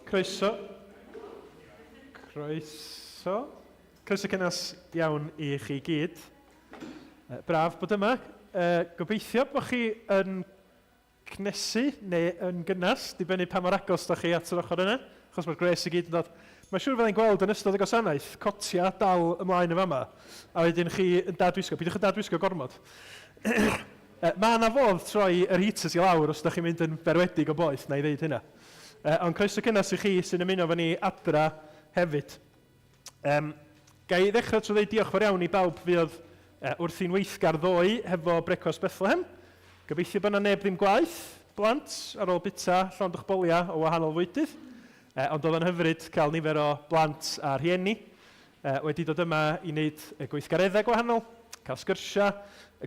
Croeso. Croeso. Croeso cynnes iawn i chi gyd. Braf bod yma. Gobeithio bod chi yn cnesu neu yn gynnes, dibynnu pa mor agos da chi at yr ochr yna, achos mae'r gwres i gyd yn dod. Mae'n siŵr fyddai'n gweld yn ystod y gwasanaeth, cotia dal ymlaen yn fama, a wedyn chi yn dadwisgo. Peidiwch yn dadwisgo gormod. Mae yna fodd troi yr heaters i lawr os ydych chi'n mynd yn berwedig o boeth, na i ddeud hynna. Ond croeso cynnes i chi sy'n ymuno efo ni adra hefyd. Um, ga i ddechrau trwy ddeud diolch fawr iawn i bawb fuodd wrthi'n weithgar ddoe hefo Brecwast Bethlehem. Gobeithio bod yna neb ddim gwaith, blant, ar ôl bita llond o'ch boliau o wahanol fwydydd. Ond oedd o'n hyfryd cael nifer o blant a rhieni wedi dod yma i wneud y gweithgareddau gwahanol, cael sgyrsiau,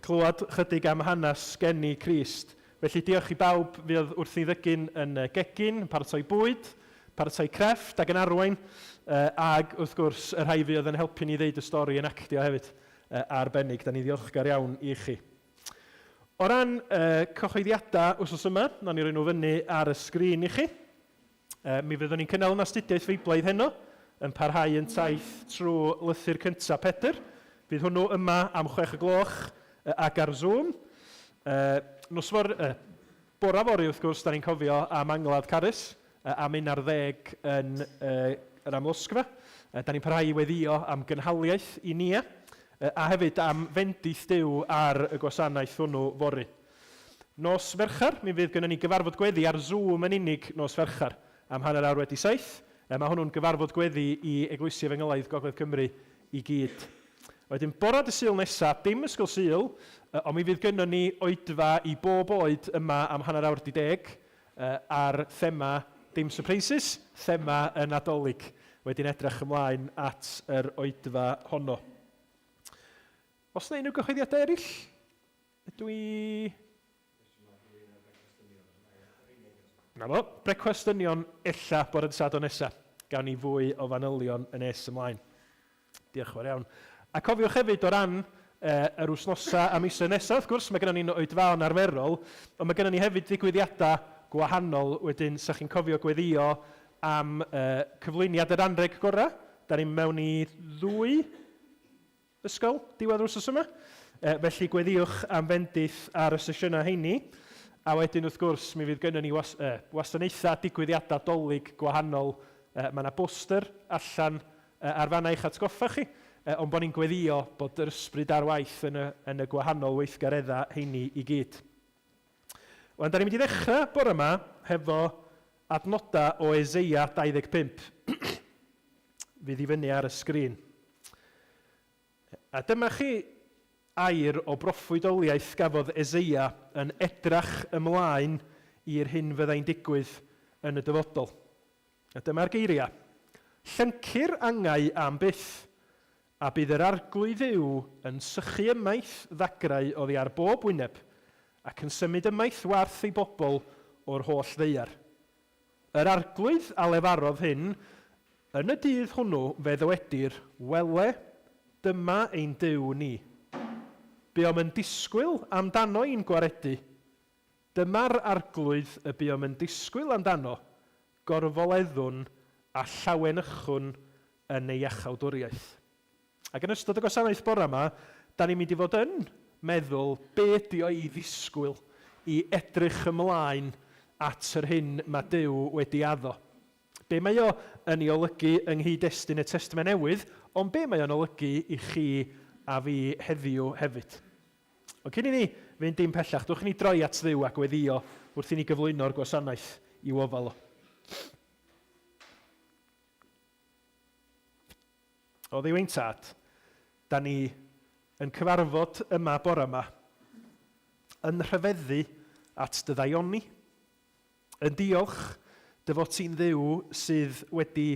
clywed chydig am hanes geni Crist. Felly diolch i bawb fuodd wrthi'n ddygyn yn y gegin, yn paratoi bwyd, paratoi crefft ac yn arwain, ag wrth gwrs y rhai fuodd yn helpu ni ddeud y stori yn actio hefyd, arbennig. Da ni'n ddiolchgar iawn i chi. O ran cyhoeddiadau wythnos yma, nawn ni roi nhw fyny ar y sgrin i chi. Mi fyddwn ni'n cynnal yn astudiaeth Feiblaidd heno, yn parhau yn taith trwy lythyr cyntaf Pedr. Fydd hwnnw yma am chwech y gloch ac ar Zoom. Nos for, bora fory wrth gwrs, da ni'n cofio am angladd Carys, am un ar ddeg yn yr Amlosgfa. Da ni'n parhau i weddïo am gynhaliaeth i Nia, a hefyd am fendith Duw ar y gwasanaeth hwnnw fory. Nos Fercher, mi fydd gynnon ni gyfarfod gweddi ar Zoom yn unig nos Fercher, am hanner awr wedi saith. Mae hwnnw'n gyfarfod gweddi i Eglwysi Efengylaidd Gogledd Cymru i gyd. Wedyn, bore dy Sul nesa, dim Ysgol Sul, ond mi fydd gynnon ni oedfa i bob oed yma am hanner awr 'di deg, ar thema dim surprises, thema y Nadolig. Wedyn edrych ymlaen at yr oedfa honno. Os 'na unrhyw gyhoeddiadau eraill? Ydw i... Na fo, brecwast dynion ella bore dy Sadwrn nesa. Gawn ni fwy o fanylion yn nes ymlaen. Diolch yn fawr iawn. A cofiwch hefyd o ran eh, yr wythnosau a misoedd nesaf, wrth gwrs, mae gennym ni'n oedfaon arferol, ond mae gennym ni hefyd ddigwyddiadau gwahanol wedyn, sa chi'n cofio gweddio am eh, cyflwyniad yr anrheg gorau. Da ni'n mewn i ddwy ysgol diwedd yr wythnos yma. Felly gweddïwch am fendith ar y sesiynau heini. A wedyn wrth gwrs mi fydd gynnon ni was, wasanaethau, digwyddiadau dolyg gwahanol. Mae yna boster allan ar fanna i'ch atgoffa chi, ond bod ni'n gweddïo bod yr ysbryd ar waith yn y, yn y gwahanol weithgareddau heini i gyd. Wan, da ni'n mynd i ddechrau bore yma hefo adnodau o Eseia 25. Fydd i fyny ar y sgrin. A dyma chi air o broffwydoliaeth gafodd Eseia yn edrach ymlaen i'r hyn fyddai'n digwydd yn y dyfodol. A dyma'r geiriau, Llyncir angau am byth, a bydd yr Arglwydd Dduw yn sychu ymaith ddagrau oddi ar bob wyneb, ac yn symud ymaith warth ei bobl o'r holl ddaear. Yr Arglwydd a lefarodd hyn, Yn y dydd hwnnw fe ddywedir, Wele, dyma ein Duw ni. Buom yn disgwyl amdano i'n gwaredu. Dyma'r Arglwydd y buom yn disgwyl amdano, gorfoleddwn a llawenychwn yn ei iachawdwriaeth. Ac yn ystod y gwasanaeth bore yma, da ni'n mynd i fod yn meddwl be ydy o i ddisgwyl, i edrych ymlaen at yr hyn mae Duw wedi addo. Be mae o yn ei olygu yng nghyd-destun y Testament Newydd, ond be mae o'n olygu i chi a fi heddiw hefyd. Ond cyn i ni fynd dim pellach, dwch i ni droi at Dduw a gweddïo wrth i ni gyflwyno'r gwasanaeth i'w ofal o. O Dduw ein Tad, da ni yn cyfarfod yma bore yma, yn rhyfeddu at dy ddaioni, yn diolch dy fod ti'n Dduw sydd wedi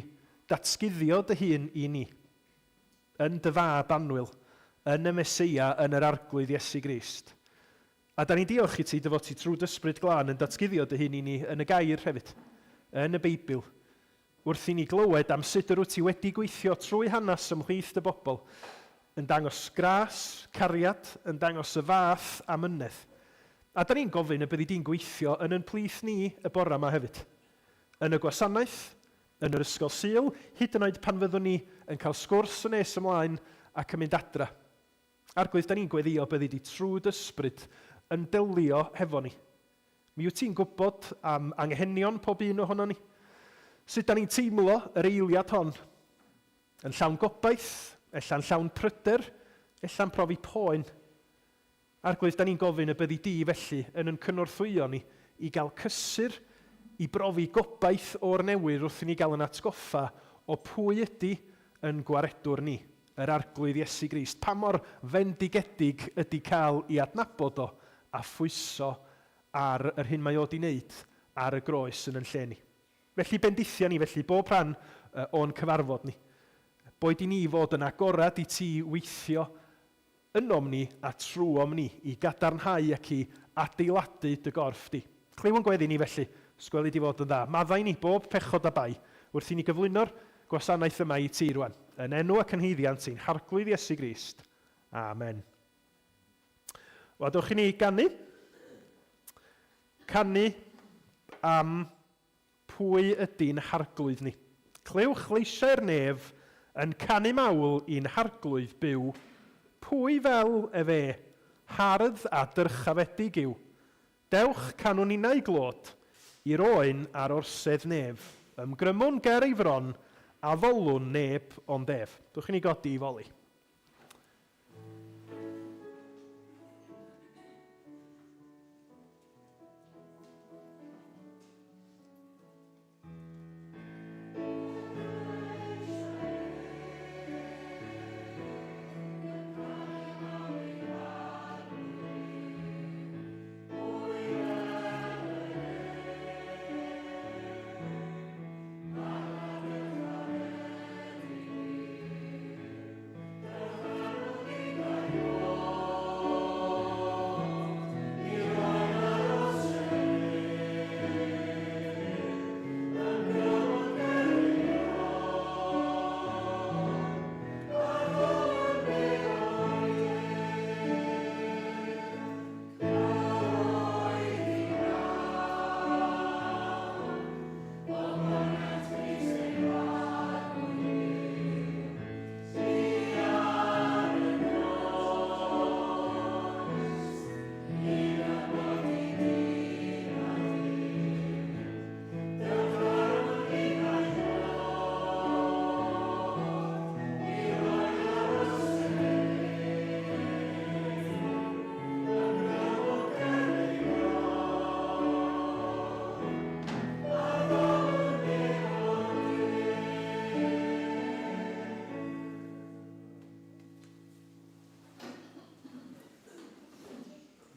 datguddio dy hun i ni, yn dy fab annwyl, yn y Meseia, yn yr Arglwydd Iesu Grist. A da ni'n diolch i ti dy fod ti trwy d'Ysbryd Glân yn datguddio dy hun i ni yn y Gair hefyd, yn y Beibl, Wrth i ni glywed am sut yr wyt ti wedi gweithio trwy hanes ymhlith dy bobl, yn dangos gras, cariad, yn dangos y fath amynedd. A da ni'n gofyn y byddi di'n gweithio yn yn plith ni y bore yma hefyd. Yn y gwasanaeth, yn yr ysgol Sul, hyd yn oed pan fyddwn ni yn cael sgwrs yn nes ymlaen ac yn mynd adra. Arglwydd, da ni'n gweddio byddi di trwy d'ysbryd yn delio hefo ni. Mi wyt ti'n gwybod am anghenion pob un ohonon ni. Sut da ni'n teimlo yr eiliad hon? Yn llawn gobaith, ella'n llawn pryder, ella'n profi poen. Arglwydd, da ni'n gofyn y byddi di felly yn yn cynorthwyo ni i gael cysur, i brofi gobaith o'r newydd wrth i ni gael yn atgoffa o pwy ydy yn gwaredwr ni, yr Arglwydd Iesu Grist. Pa mor fendigedig ydy cael i adnabod o a phwyso ar yr hyn mae o di wneud ar y groes yn yn lle ni. Felly bendithia ni felly bob rhan o'n cyfarfod ni. Boed i ni fod yn agored i ti weithio ynom ni a trwom ni i gadarnhau ac i adeiladu dy gorff di. Clyw yn gweddi ni felly, os gweli di fod yn dda. Maddau ni bob pechod a bai, wrth i ni gyflwyno'r gwasanaeth yma i ti rwan. Yn enw ac yn haeddiant ein Harglwydd Iesu Grist. Amen. Wel, dewch i ni ganu. Canu am pwy ydy'n Harglwydd ni. Clywch leisiau'r nef yn canu mawl i'n Harglwydd byw, pwy fel ef e, hardd a dyrchafedig yw. Dewch, canwn ninnau glod i'r oen ar orsedd nef, ymgrymwn ger ei fron, addolwn neb ond ef. Dewch i ni godi i foli.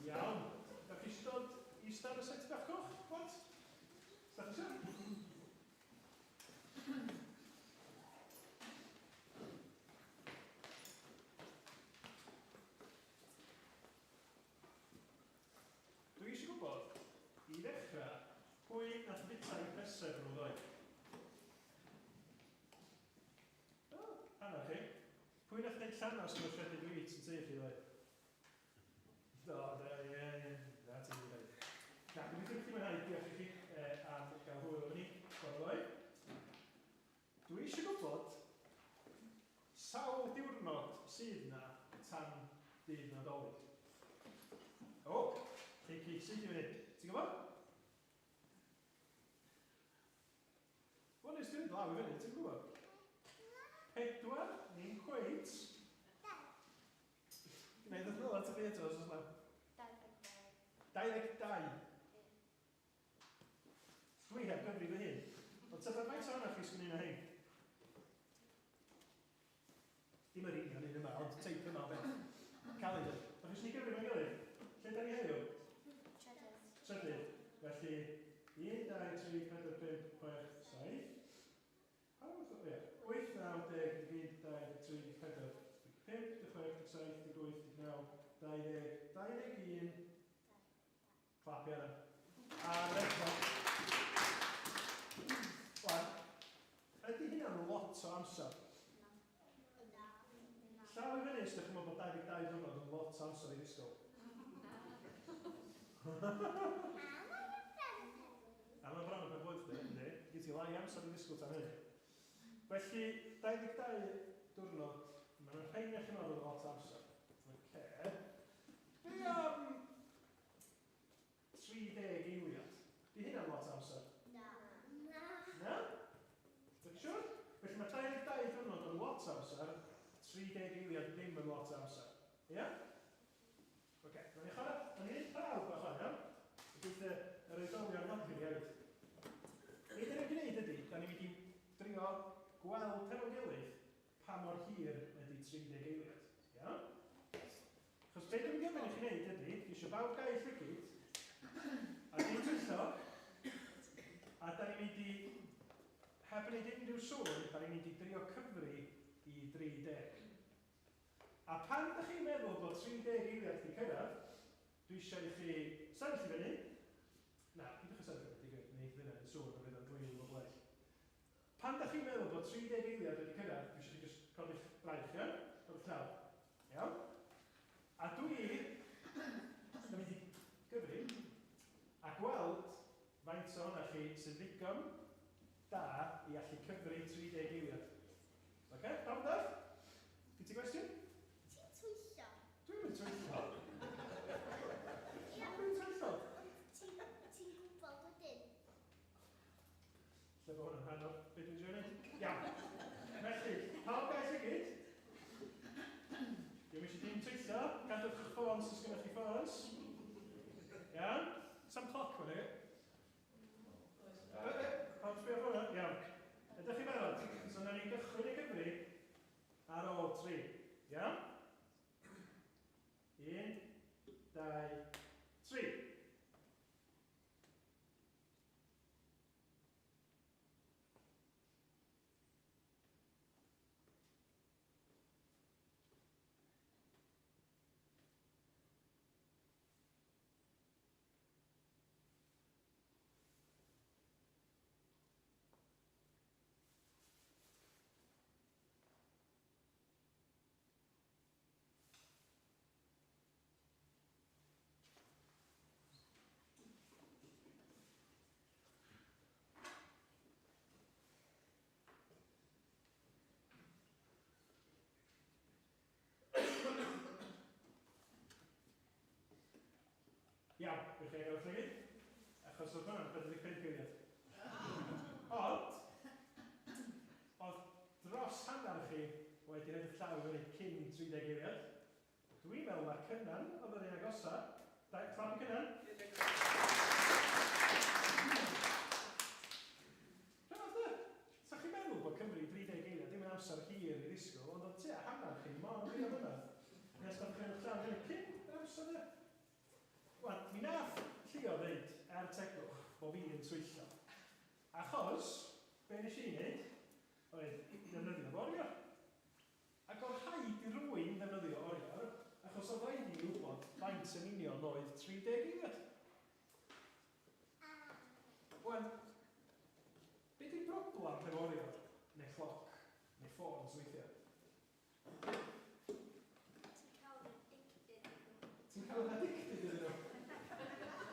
Iawn. Da chi eisiau dod i ista ar y set bach coch, plant? Da chi eisiau? Dwi eisiau gwybod, i ddechrau, pwy nath fwyta eu preseb nhw ddoe? O, hanner chi. Pwy nath wneud llanast o'r shredded wheat yn tŷ chi ddoe? Do, da, ie, ie, na ti'n mynd i ddeud. Na, gobeithio bod chi mwynhau, diolch i chi am gael hwyl efo ni bore ddoe. Dwi eisiau gwybod sawl diwrnod sydd 'na tan dydd Nadolig. O, Lleucu, syth i fyny. Ti'n gwybod? Wel, nes ti fynd law i fyny, ti'n gwybod? Pedwar, ni'n cweit. Gwna i ddod nôl at y chi eto os oes 'na. 22. 22. Dwi heb gyfri fy hun. Ond tybed faint ohonoch chi sy'n un o hein? Dim yr union un yma, ond teip yma o beth. Calendar. Dach chi eisiau ni gyfri fo'n gilydd? Lle da ni heddiw? Trydydd. Trydydd. Felly, 1, 2, 3, 4, 5, 6, 7. Pa fath o... Ie. 8, 9, 10, 11, 12, 13, 14, 15, 16, 17, 18, 19, 20, 21, Clapio yna. Ardderchog. Wan, ydy hynna'n lot o amser? Na. Llaw i fyny os ydych chi'n meddwl bod 22 diwrnod yn lot o amser i ddisgwyl. A mae'n bron yn pen-blwydd chdi, yndi. Gei ti lai amser i ddisgwyl tan hynny. Felly, 22 diwrnod, mae yna rhai chi'n meddwl bod lot o amser. Oce. Be am 30 eiliad? Di hynna'n lot o amser? Na. Na. Na? Ydych chi'n siŵr? Felly mae 22 diwrnod yn lot o amser, 30 eiliad ddim yn lot o amser. Ia? Oce, okay, ni chwarae, nawn ni wneud prawf bach o'n iawn. Gobeithio yr oedolion helpu ni hefyd. Be dyn ni'n gwneud ydy, da ni'n mynd i drio gweld hefo'n gilydd pa mor hir ydy 30 eiliad. Iawn? Achos be dwi'n mynd i ofyn i chi wneud ydy, dwi eisiau bawb gau eu llygid, a dim twyllo, a da ni'n mynd i, heb wneud unrhyw sŵn, da ni'n mynd i drio cyfri i 30. A pan dych chi'n meddwl bod 30 eiliad 'di cyrraedd, dwi eisiau i chi sefyll i fyny. Na, peidiwch â sefyll i fyny, digwydd, wneith hynna wneud sŵn a fydd o'n glin bob le. Pan dych chi'n meddwl bod 30 eiliad wedi cyrraedd, dwi eisiau chi jyst codi'ch braich, iawn? Codi'ch llaw. Iawn? A dwi yn mynd i gyfri a gweld faint ohonoch chi sy'n ddigon da i allu cyfri 30 eiliad. Oce, pawb yn dall? Gen ti gwestiwn? Ti'n twyllo. Dwi'm yn twyllo. Ia. Dwi'n twyllo. Ond ti'n ti gwybod wedyn. Lle bod hwnna'n rhan o beth dwi'n trio wneud? Iawn. Felly, pawb gael llygyd? Dwi'm eisiau dim twyllo. Cadwch eich ffôns os gennych chi ffôns. Iawn. Sam cloc fan hyn. Pawb sbio ar hwnna? Iawn. Ydych chi'n barod? So, nawn ni gychwyn y cyfri ar ôl tri. Iawn? 1, 2, 3. Iawn, bych chi agor y llygid, achos oedd hwnna'n 45 eiliad. Ond, oedd dros hanner chi wedi rhaid eich llaw i fyny cyn 30 eiliad. Dwi'n meddwl mae Cynan oedd yr un agosa. Da, clap i Cynan. Rhyfedd de? Sa chi'n meddwl bod Cymru 30 eiliad ddim yn amser hir i ddisgwyl, ond oedd tua hanner chi mor drio fynadd. Nes nath chi rhoi'ch llaw fyny cyn yr amser de. Wan, mi nath Llio ddeud, er tegwch, bo fi yn twyllo. Achos, be nes i wneud, oedd defnyddio fy oriawr. Ac oedd rhaid i rywun ddefnyddio oriawr, achos oedd rhaid i mi wybod faint yn union oedd 30 eiliad. Wan, be di'r broblem hefo oriawr, neu cloc, neu ffôns weithiau? Ti'n cael addicted iddyn nhw. Ti'n cael addicted iddyn nhw?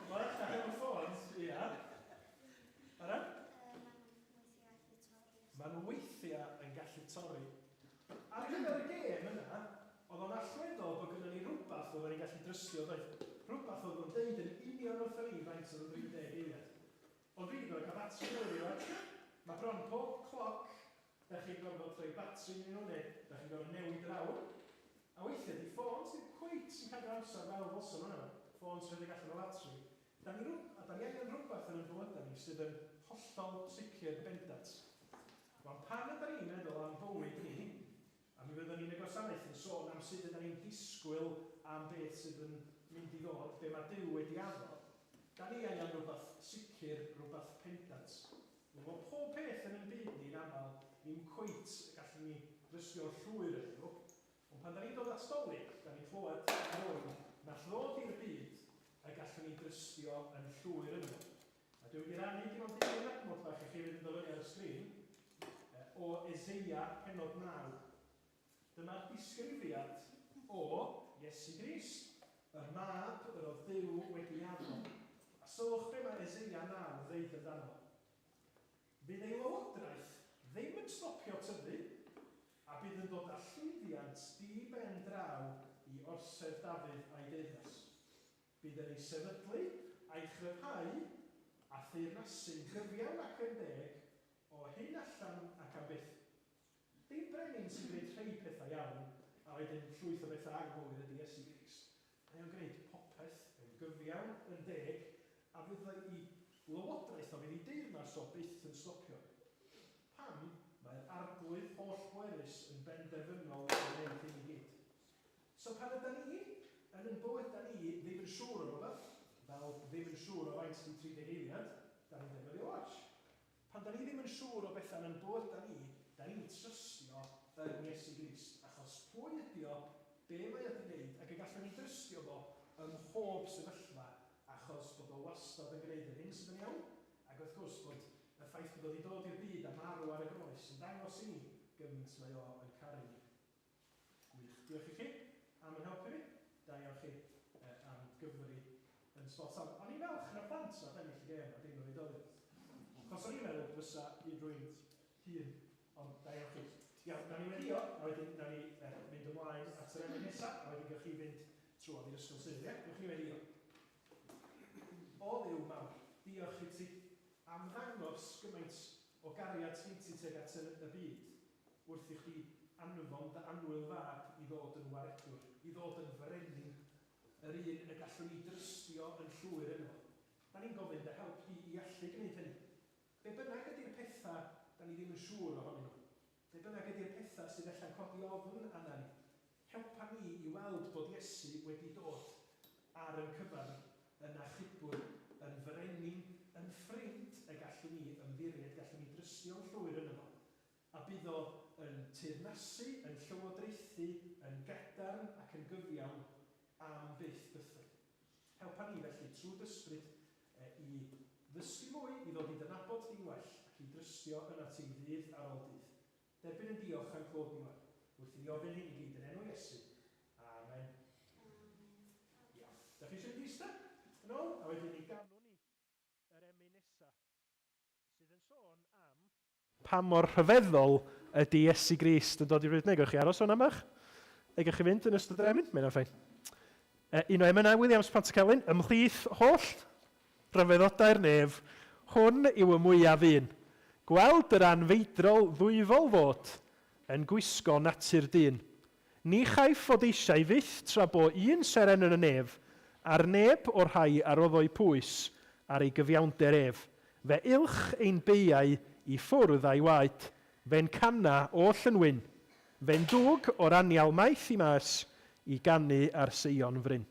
Wel, ella hefo ffôns, ia. Ara? Maen nhw weithiau gallu torri. Maen nhw weithiau yn gallu torri. Ar gyfer y gêm yna, oedd o'n allweddol bod gynnon ni rhywbeth oedden ni'n gallu drystio, doedd? Rhywbeth oedd o'n deud yn union wrthon ni faint oedd yn 30 eiliad. Ond dwi wedi gorfod cael batri newydd rwan. Mae bron pob cloc, da chi'n gorfod rhoi batri yn nhw neu da chi'n gorfod newid yr awr. A weithiau, di ffôn sydd cweit sy'n cadw amser fel ddylsen nhw yna. Ffôn sy'n rhedeg allan o batri. Da ni, a da ni angen rhywbeth yn ein bywydau ni sydd yn hollol sicr bendant. Wan, pan yda ni'n meddwl am bywyd ni, a mi fyddwn ni'n y gwasanaeth yn sôn am sut yda ni'n disgwyl am beth sydd yn mynd i ddod, be mae Duw wedi addo, da ni angen rhywbeth sicr, rhywbeth pendant. Mae pob peth yn ein byd ni'n aml ddim cweit y gallwn ni drystio llwyr yn nhw, ond pan da ni'n dod at Dolig, da ni'n clywed am rywun nath ddod i'r byd y gallwn ni drystio yn llwyr yn nhw. A dwi wedi rannu dim ond un adnod bach i chi fydd yn dod fyny ar y sgrin, o Eseia pennod 9. Dyma'r disgrifiad o Iesu Grist. Y mab yr oedd Duw wedi addo. A sylwch be mae Eseia 9 ddeud amdano fo. Fydd ei lywodraeth ddim yn stopio tyfu, a bydd yn dod â llwyddiant di-ben draw i orsedd Dafydd a'i deyrnas. Bydd yn ei sefydlu a'i chryfhau, a theyrnasu'n gyfiawn ac yn deg, o hyn allan ac am byth. Dim brenin sy'n gwneud rhei pethau iawn, a wedyn llwyth o bethau anghywir ydy Iesu Grist. Mae o'n gwneud popeth yn gyfiawn, yn deg, a fydd ei lywodraeth o, fydd ei deyrnas o byth yn stopio. Pam mae'r Arglwydd holl-bwerus yn benderfynol o wneud hyn i gyd? So pan ydan ni, yn yn bywydau ni, ddim yn siŵr o rywbeth, fel ddim yn siŵr o faint 'di 30 eiliad, 'dan ni'n defnyddio watch. Pan 'dan ni ddim yn siŵr o bethau yn yn bywydau ni, 'dan ni'n trystio yn Iesu Grist, achos pwy ydi o, be mae o 'di wneud, ac y gallwn ni drystio fo ym mhob sefyllfa, achos bod o wastad yn gwneud yr hyn sydd yn iawn, ac wrth gwrs bod y ffaith bod o 'di dod i'r byd a marw ar y groes yn dangos i ni gymaint mae o yn caru ni. Gwych. Diolch i chi am yn helpu fi. Da iawn chi am gyfri yn spot on. O'n i'n falch na plant nath ennill y gêm a dim yr oedolion. Achos o'n i'n meddwl fysa unrhyw un hŷn, ond da iawn chi. Iawn, nawn ni weddïo, a wedyn nawn ni mynd ymlaen at yr emyn nesa, a wedyn gewch chi fynd trwodd i'r Ysgol Sul, ie? Gewch chi weddïo. O Dduw mawr, diolch i ti am ddangos gymaint o gariad sgin ti tuag at y y byd. Wrth i chdi anfon dy annwyl fab i ddod yn waredwr, i ddod yn frenin, yr un y gallwn ni drystio yn llwyr yno fo. Da ni'n gofyn dy help di i allu gwneud hynny. Be bynnag ydi'r pethau da ni ddim yn siŵr ohonyn nhw, be bynnag ydi'r pethau sydd ella'n codi ofn arna ni, helpa ni i weld bod Iesu wedi dod ar yn cyfer ni, yn achubwr, yn frenin, yn ffrind y gallwn ni ymddiried, gallwn ni drystio'n llwyr yno fo. A bydd o yn teyrnasu, yn llywodraethu, yn gadarn ac yn gyfiawn am byth bythoedd. Helpa ni felly trwy d'Ysbryd i ddysgu mwy, i ddod i dy nabod di'n well, ac i drystio ynot ti ddydd ar ôl dydd. Derbyn ein diolch a'n clod ni wan, wrth i ni ofyn hyn i gyd yn enw Iesu. Amen. Amen. Iawn. Dach chi eisiau mynd i ista? Yn ôl? A wedyn mi ganwn ni yr emyn nesa, sydd yn sôn am pa mor rhyfeddol ydy Iesu Grist yn dod i'r byd. Neu gewch chi aros hwnna bach? Neu gewch chi fynd yn ystod yr emyn? Mae'n ffain. Un o emynau Williams Pantycelyn, ymhlith holl rhyfeddodau'r nef, hwn yw y mwyaf un. Gweld yr anfeidrol ddwyfol fod yn gwisgo natur dyn. Ni chaiff fod eisiau fyth tra bo un seren yn y nef, a'r neb o'r rhai a roddo'i pwys ar ei gyfiawnder ef. Fe ylch ein beiau i ffwrdd a'i waed, fe'n cana oll yn wyn. Fe'n dwg o'r anial maith i maes, i ganu ar Seion fryn.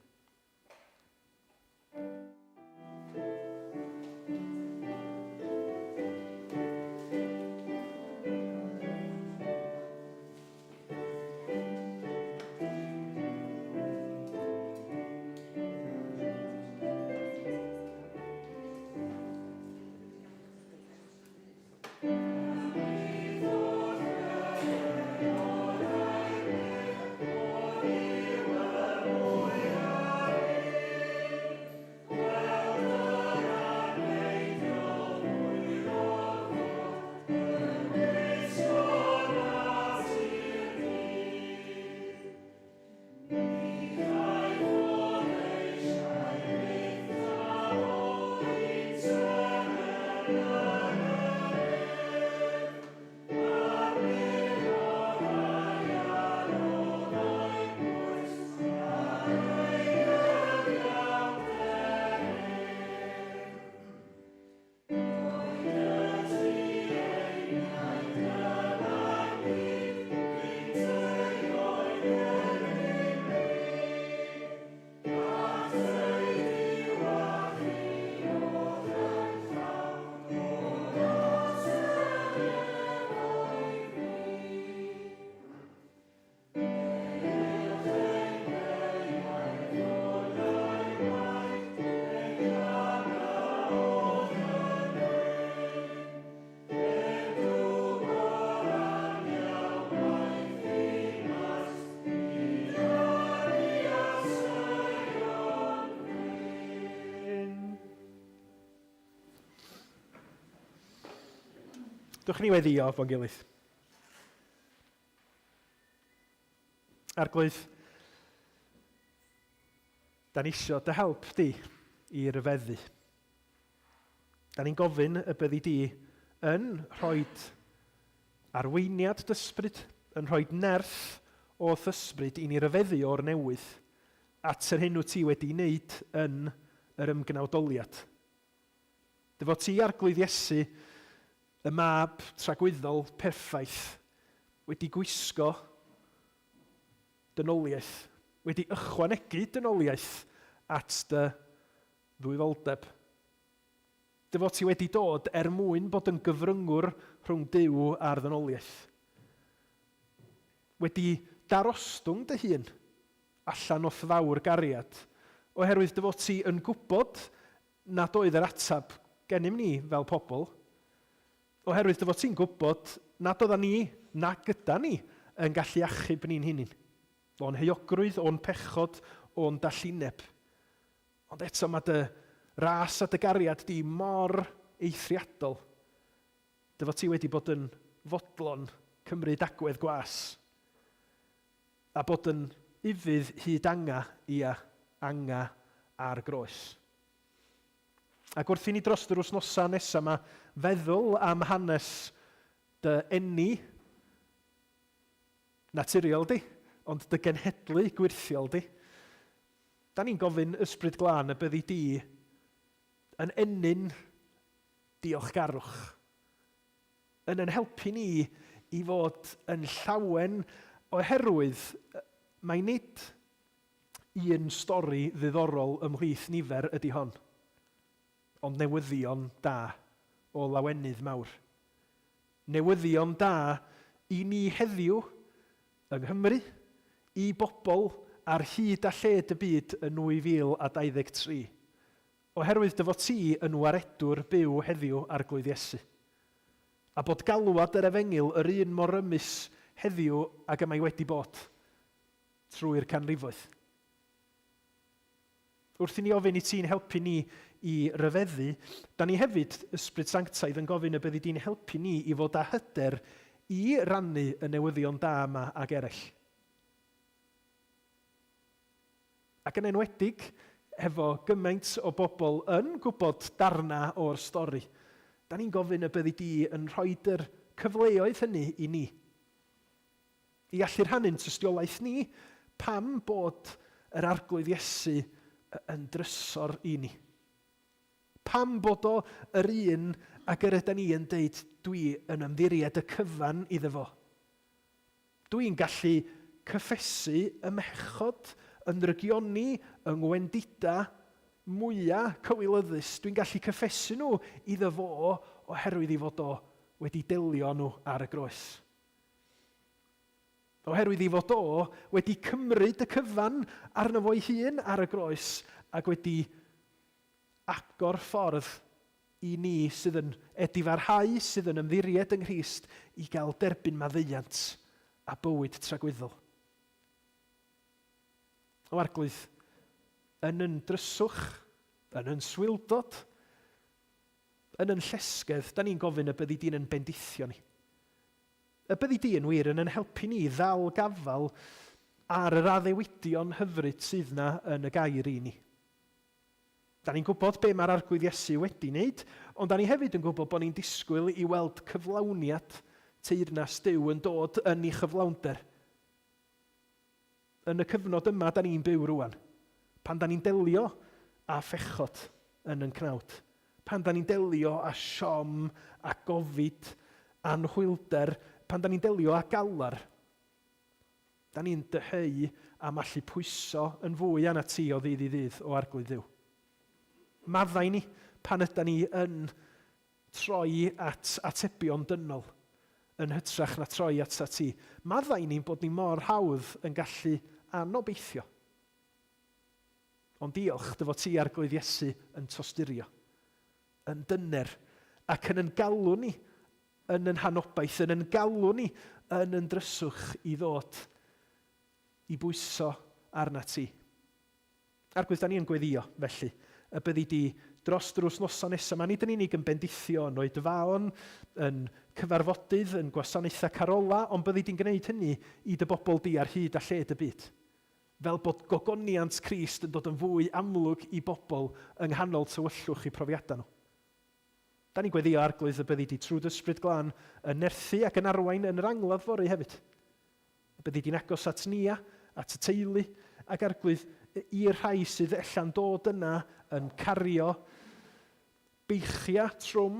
Dwch ni weddio fo'n gilydd. Arglwydd, da ni isio dy help di i ryfeddu. Da ni'n gofyn y byddi di yn rhoi arweiniad dysbryd, yn rhoi nerth o'th ysbryd i ni ryfeddu o'r newydd at yr hyn wyt ti wedi wneud yn yr ymgnawdoliad. Dy fod ti, Arglwydd Iesu, y Mab tragwyddol perffaith, wedi gwisgo dynoliaeth, wedi ychwanegu dynoliaeth at dy ddwyfoldeb. Dy fod ti wedi dod er mwyn bod yn gyfryngwr rhwng Duw a'r ddynoliaeth. Wedi darostwng dy hun allan o'th fawr gariad, oherwydd dy fod ti yn gwybod nad oedd yr ateb gennym ni fel pobl, oherwydd dy fod ti'n gwybod nad oeddan ni, na gyda ni, yn gallu achub ni'n hunain, o'n heuogrwydd, o'n pechod, o'n dallineb. Ond eto mae dy ras a dy gariad di mor eithriadol, dy fod ti wedi bod yn fodlon cymryd agwedd gwas, a bod yn ufudd hyd anga, ia, anga ar groes. Ac wrth i ni dros yr wythnosau nesaf yma feddwl am hanes dy eni naturiol di, ond dy genhedlu gwyrthiol di, da ni'n gofyn Ysbryd Glân y byddi di yn ennyn diolchgarwch, yn ein helpu ni i fod yn llawen oherwydd mai nid un stori ddiddorol ymhlith nifer ydy hon, ond newyddion da o lawenydd mawr. Newyddion da i ni heddiw yng Nghymru, i bobl ar hyd a lled y byd yn 2023. Oherwydd dy fod ti yn waredwr byw heddiw, Arglwydd Iesu. A bod galwad yr Efengyl yr un mor rymus heddiw ag y mae wedi bod trwy'r canrifoedd. Wrth i ni ofyn i ti'n helpu ni i ryfeddu, da ni hefyd, Ysbryd Sanctaidd, yn gofyn y byddi di'n helpu ni i fod â hyder i rannu y newyddion da yma ag eraill. Ac yn enwedig hefo gymaint o bobl yn gwybod darnau o'r stori, da ni'n gofyn y byddi di yn rhoid yr cyfleoedd hynny i ni. I allu rhannu'n tystiolaeth ni pam bod yr Arglwydd Iesu yn drysor i ni. Pam bod o yr un ag yr ydan ni yn deud dwi yn ymddiried y cyfan iddo fo. Dw i'n gallu cyffesu 'y mhechod, 'y nrygioni, 'y ngwendida mwya cywilyddus. Dwi'n gallu cyffesu nhw iddo fo oherwydd ei fod o wedi delio â nhw ar y groes. Oherwydd ei fod o wedi cymryd y cyfan arno fo'i hun ar y groes ac wedi agor ffordd i ni sydd yn edifarhau, sydd yn ymddiried yng Nghrist, i gael derbyn maddeuant a bywyd tragwyddol. O Arglwydd, yn yn dryswch, yn yn swildod, yn yn llesgedd, da ni'n gofyn y byddi di'n yn bendithio ni. Y byddi di yn wir yn yn helpu ni ddal gafael ar yr addewidion hyfryd sydd 'na yn y gair i ni. Da ni'n gwybod be mae'r Arglwydd Iesu wedi wneud, ond da ni hefyd yn gwybod bod ni'n disgwyl i weld cyflawniad teyrnas Duw yn dod yn ei chyflawnder. Yn y cyfnod yma da ni'n byw rwan, pan da ni'n delio â phechod yn yn cnawd, pan da ni'n delio â siom a gofid, anhwylder, pan da ni'n delio â galar, Da ni'n dyheu am allu pwyso yn fwy arnat ti o ddydd i ddydd, o Arglwydd Dduw. Maddau ni pan ydan ni yn troi at atebion dynol yn hytrach na troi atat ti. Maddau ni'n bod ni mor hawdd yn gallu anobeithio. Ond diolch dy fod ti, Arglwydd Iesu, yn tosturio, yn dyner, ac yn yn galw ni yn yn hanobaith, yn yn galw ni yn yn dryswch i ddod i bwyso arnat ti. Arglwydd, da ni yn gweddio, felly, y byddi di dros yr wythnosau nesaf yma, nid yn unig yn bendithio yn oedfaon, yn cyfarfodydd, yn gwasanaethau carola, ond byddi di'n gwneud hynny i dy bobl di ar hyd a lled y byd. Fel bod gogoniant Crist yn dod yn fwy amlwg i bobl yng nghanol tywyllwch eu profiadau nhw. Da ni'n gweddio, Arglwydd, y byddi di trwy dy Ysbryd Glân yn nerthu ac yn arwain yn yr angladd fory hefyd. Y byddi di'n agos at Nia, at y teulu, ac Arglwydd, i'r rhai sydd ella'n dod yna yn cario beichiau trwm,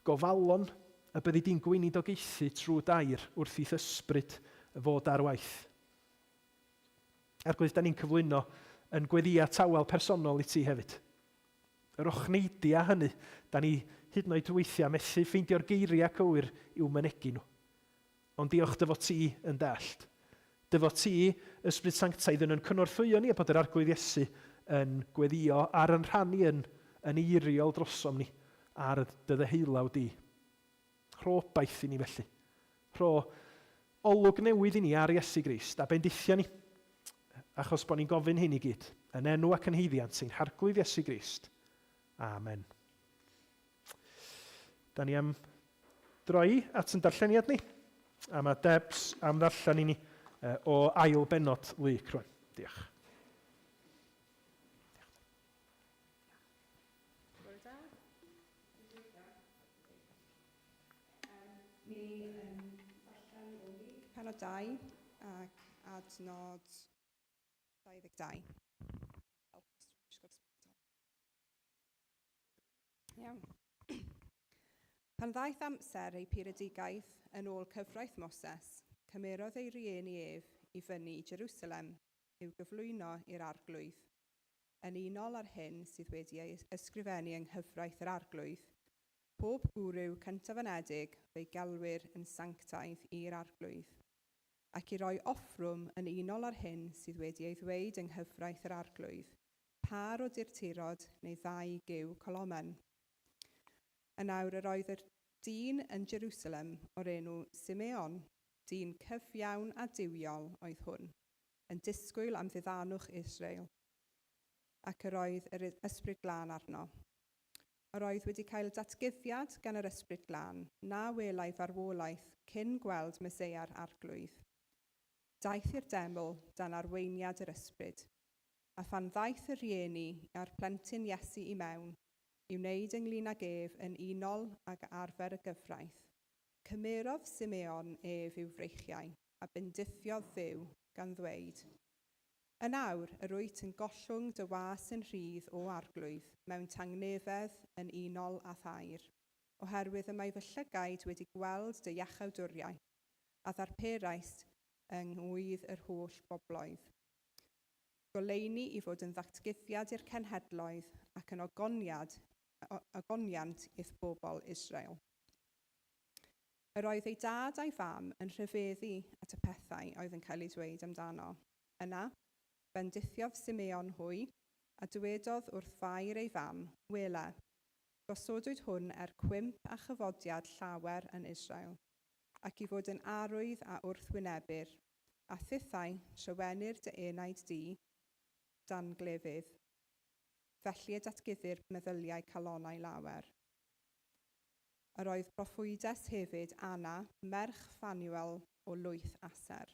gofalon, y byddi di'n gweinidogaethu trwy dair wrth i'th Ysbryd fod ar waith. Arglwydd, da ni'n cyflwyno yn gweddïau tawel personol i ti hefyd. Yr ochneidiau hynny, da ni hyd yn oed weithiau methu ffeindio'r geiriau cywir i'w mynegi nhw. Ond diolch dy fod ti yn dallt. Dy fod ti, Ysbryd Sanctaidd, yn yn cynorthwyo ni a bod yr Arglwydd Iesu yn gweddïo ar yn rhan ni yn, yn eiriol drosom ni ar dy ddeheulaw di. Rho obaith i ni felly. Rho olwg newydd i ni ar Iesu Grist a bendithia ni, achos bod ni'n gofyn hyn i gyd, yn enw ac yn haeddiant ein Harglwydd Iesu Grist. Amen. Da ni am droi at yn darlleniad ni, a mae Debs am ddarllen i ni o ail bennod Luc rwan. Diolch. Bore da. Mi yn darllen o Luc pennod 2 ac adnod 22. Iawn. Pan ddaeth amser ei puredigaeth yn ôl cyfraith Moses, cymerodd ei rieni ef i fyny i Jerusalem i'w gyflwyno i'r Arglwydd. Yn unol â'r hyn sydd wedi ei ysgrifennu yng nghyfraith yr Arglwydd, pob gwryw cyntaf-anedig fe'i gelwir yn sanctaidd i'r Arglwydd, ac i roi offrwm yn unol â'r hyn sydd wedi ei ddweud yng nghyfraith yr Arglwydd, pâr o durturod neu ddau gyw colomen. Yn awr yr oedd yr dyn yn Jerusalem o'r enw Simeon, dyn cyfiawn a duwiol oedd hwn, yn disgwyl am ddiddanwch Israel, ac yr oedd yr Ysbryd Glân arno. Yr oedd wedi cael datguddiad gan yr Ysbryd Glân na welai farwolaeth cyn gweld Meseia'r Arglwydd. Daeth i'r deml dan arweiniad yr Ysbryd, a phan ddaeth y rhieni a'r plentyn Iesu i mewn, i wneud ynglŷn ag ef yn unol ag arfer y gyfraith, cymerodd Simeon ef i'w freichiau, a bendithiodd Dduw, gan ddweud, Yn awr, yr wyt yn gollwng dy was yn rhydd, O Arglwydd, mewn tangnefedd yn unol â thair, oherwydd y mae fy llygaid wedi gweld dy iachawdwriaeth, a ddarperaist yng ngwydd yr holl bobloedd. Goleuni i fod yn ddatguddiad i'r cenhedloedd ac yn ogoniad, ogoniant i'th bobl Israel. Yr oedd ei dad a'i fam yn rhyfeddu at y pethau oedd yn cael eu dweud amdano. Yna, bendithiodd Simeon hwy, a dywedodd wrth Fair ei fam, Wele, gosodwyd hwn er cwymp a chyfodiad llawer yn Israel, ac i fod yn arwydd a wrthwynebir, a thithau trywenir dy enaid di dan glefydd. Felly y datguddir meddyliau calonnau lawer. Yr oedd proffwydes hefyd, Anna, merch Phanuel o lwyth Aser.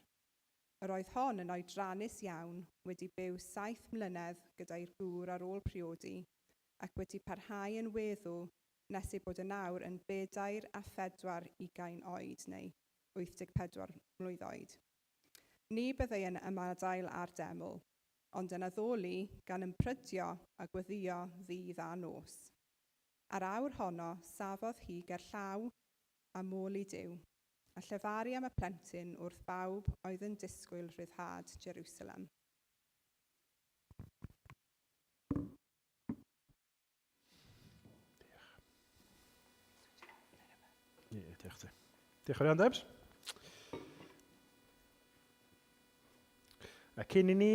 Yr oedd hon yn oedrannus iawn, wedi byw saith mlynedd gyda'i gŵr ar ôl priodi, ac wedi parhau yn weddw nes ei bod yn awr yn bedair a phedwar ugain oed, neu 84 mlwydd oed. Ni byddai yn ymadael â'r deml, ond yn addoli gan ymprydio a gweddïo ddydd a nos. A'r awr honno safodd hi gerllaw a moli Duw, a llefaru am y plentyn wrth bawb oedd yn disgwyl rhyddhad Jerusalem. Diolch. Ie, diolch ti. Diolch yn iawn, Debs. A cyn i ni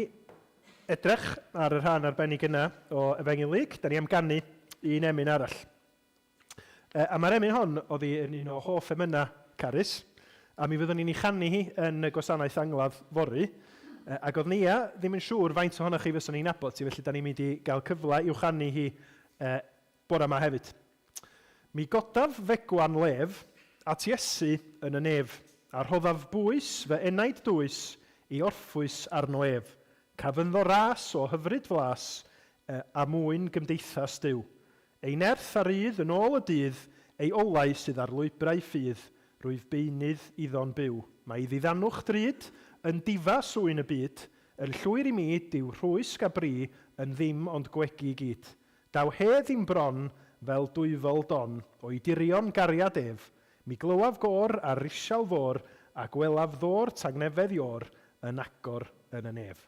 edrych ar y rhan arbennig yna o Efengyl Luc, da ni am ganu un emyn arall. E, a mae'r emyn hon oedd yn un o hoff emynau Carys, a mi fyddwn ni'n ei chanu hi yn y gwasanaeth angladd fory. E, ac oedd Nia ddim yn siŵr faint ohonoch chi fyswn i'n nabod ti, felly da ni'n mynd i gael cyfle i'w chanu hi e, bore yma hefyd. Mi godaf fegwan lef at Iesu yn y nef, a rhoddaf bwys fy enaid dwys i orffwys arno ef. Caf ynddo ras o hyfryd flas, a mwyn gymdeithas Duw. Ei nerth a rydd yn ôl y dydd, ei olau sydd ar lwybrau ffydd, rwyf beunydd iddo'n byw. Mae ei ddiddanwch drud yn difa swyn y byd, yn llwyr i mi, dyw rhwysg a bri yn ddim ond gwegi i gyd. Daw hedd i'm bron fel dwyfol don o'i dirion gariad ef, mi glywaf gôr ar risial fôr a gwelaf ddôr tangnefedd Iôr yn agor yn y nef.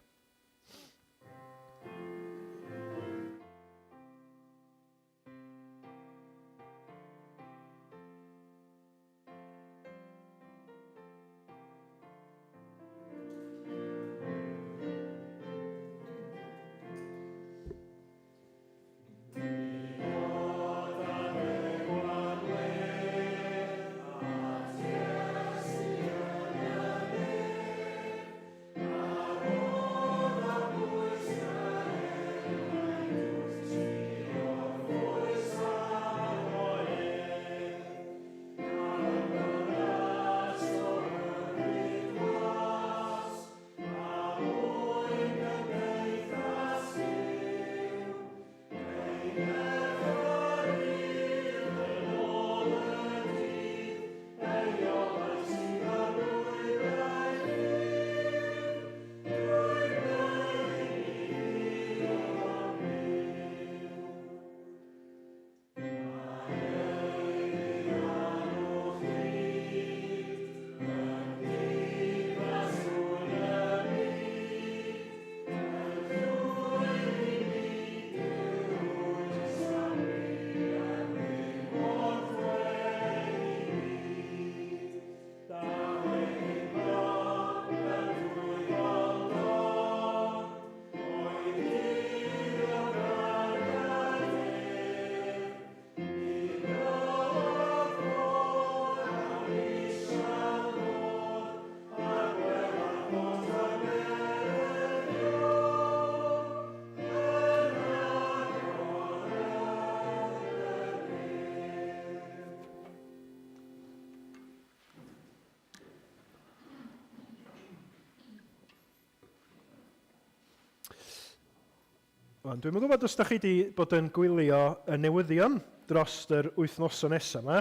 Wan, dwi'm yn gwybod os da chi wedi bod yn gwylio y newyddion dros yr wythnosau nesaf yma,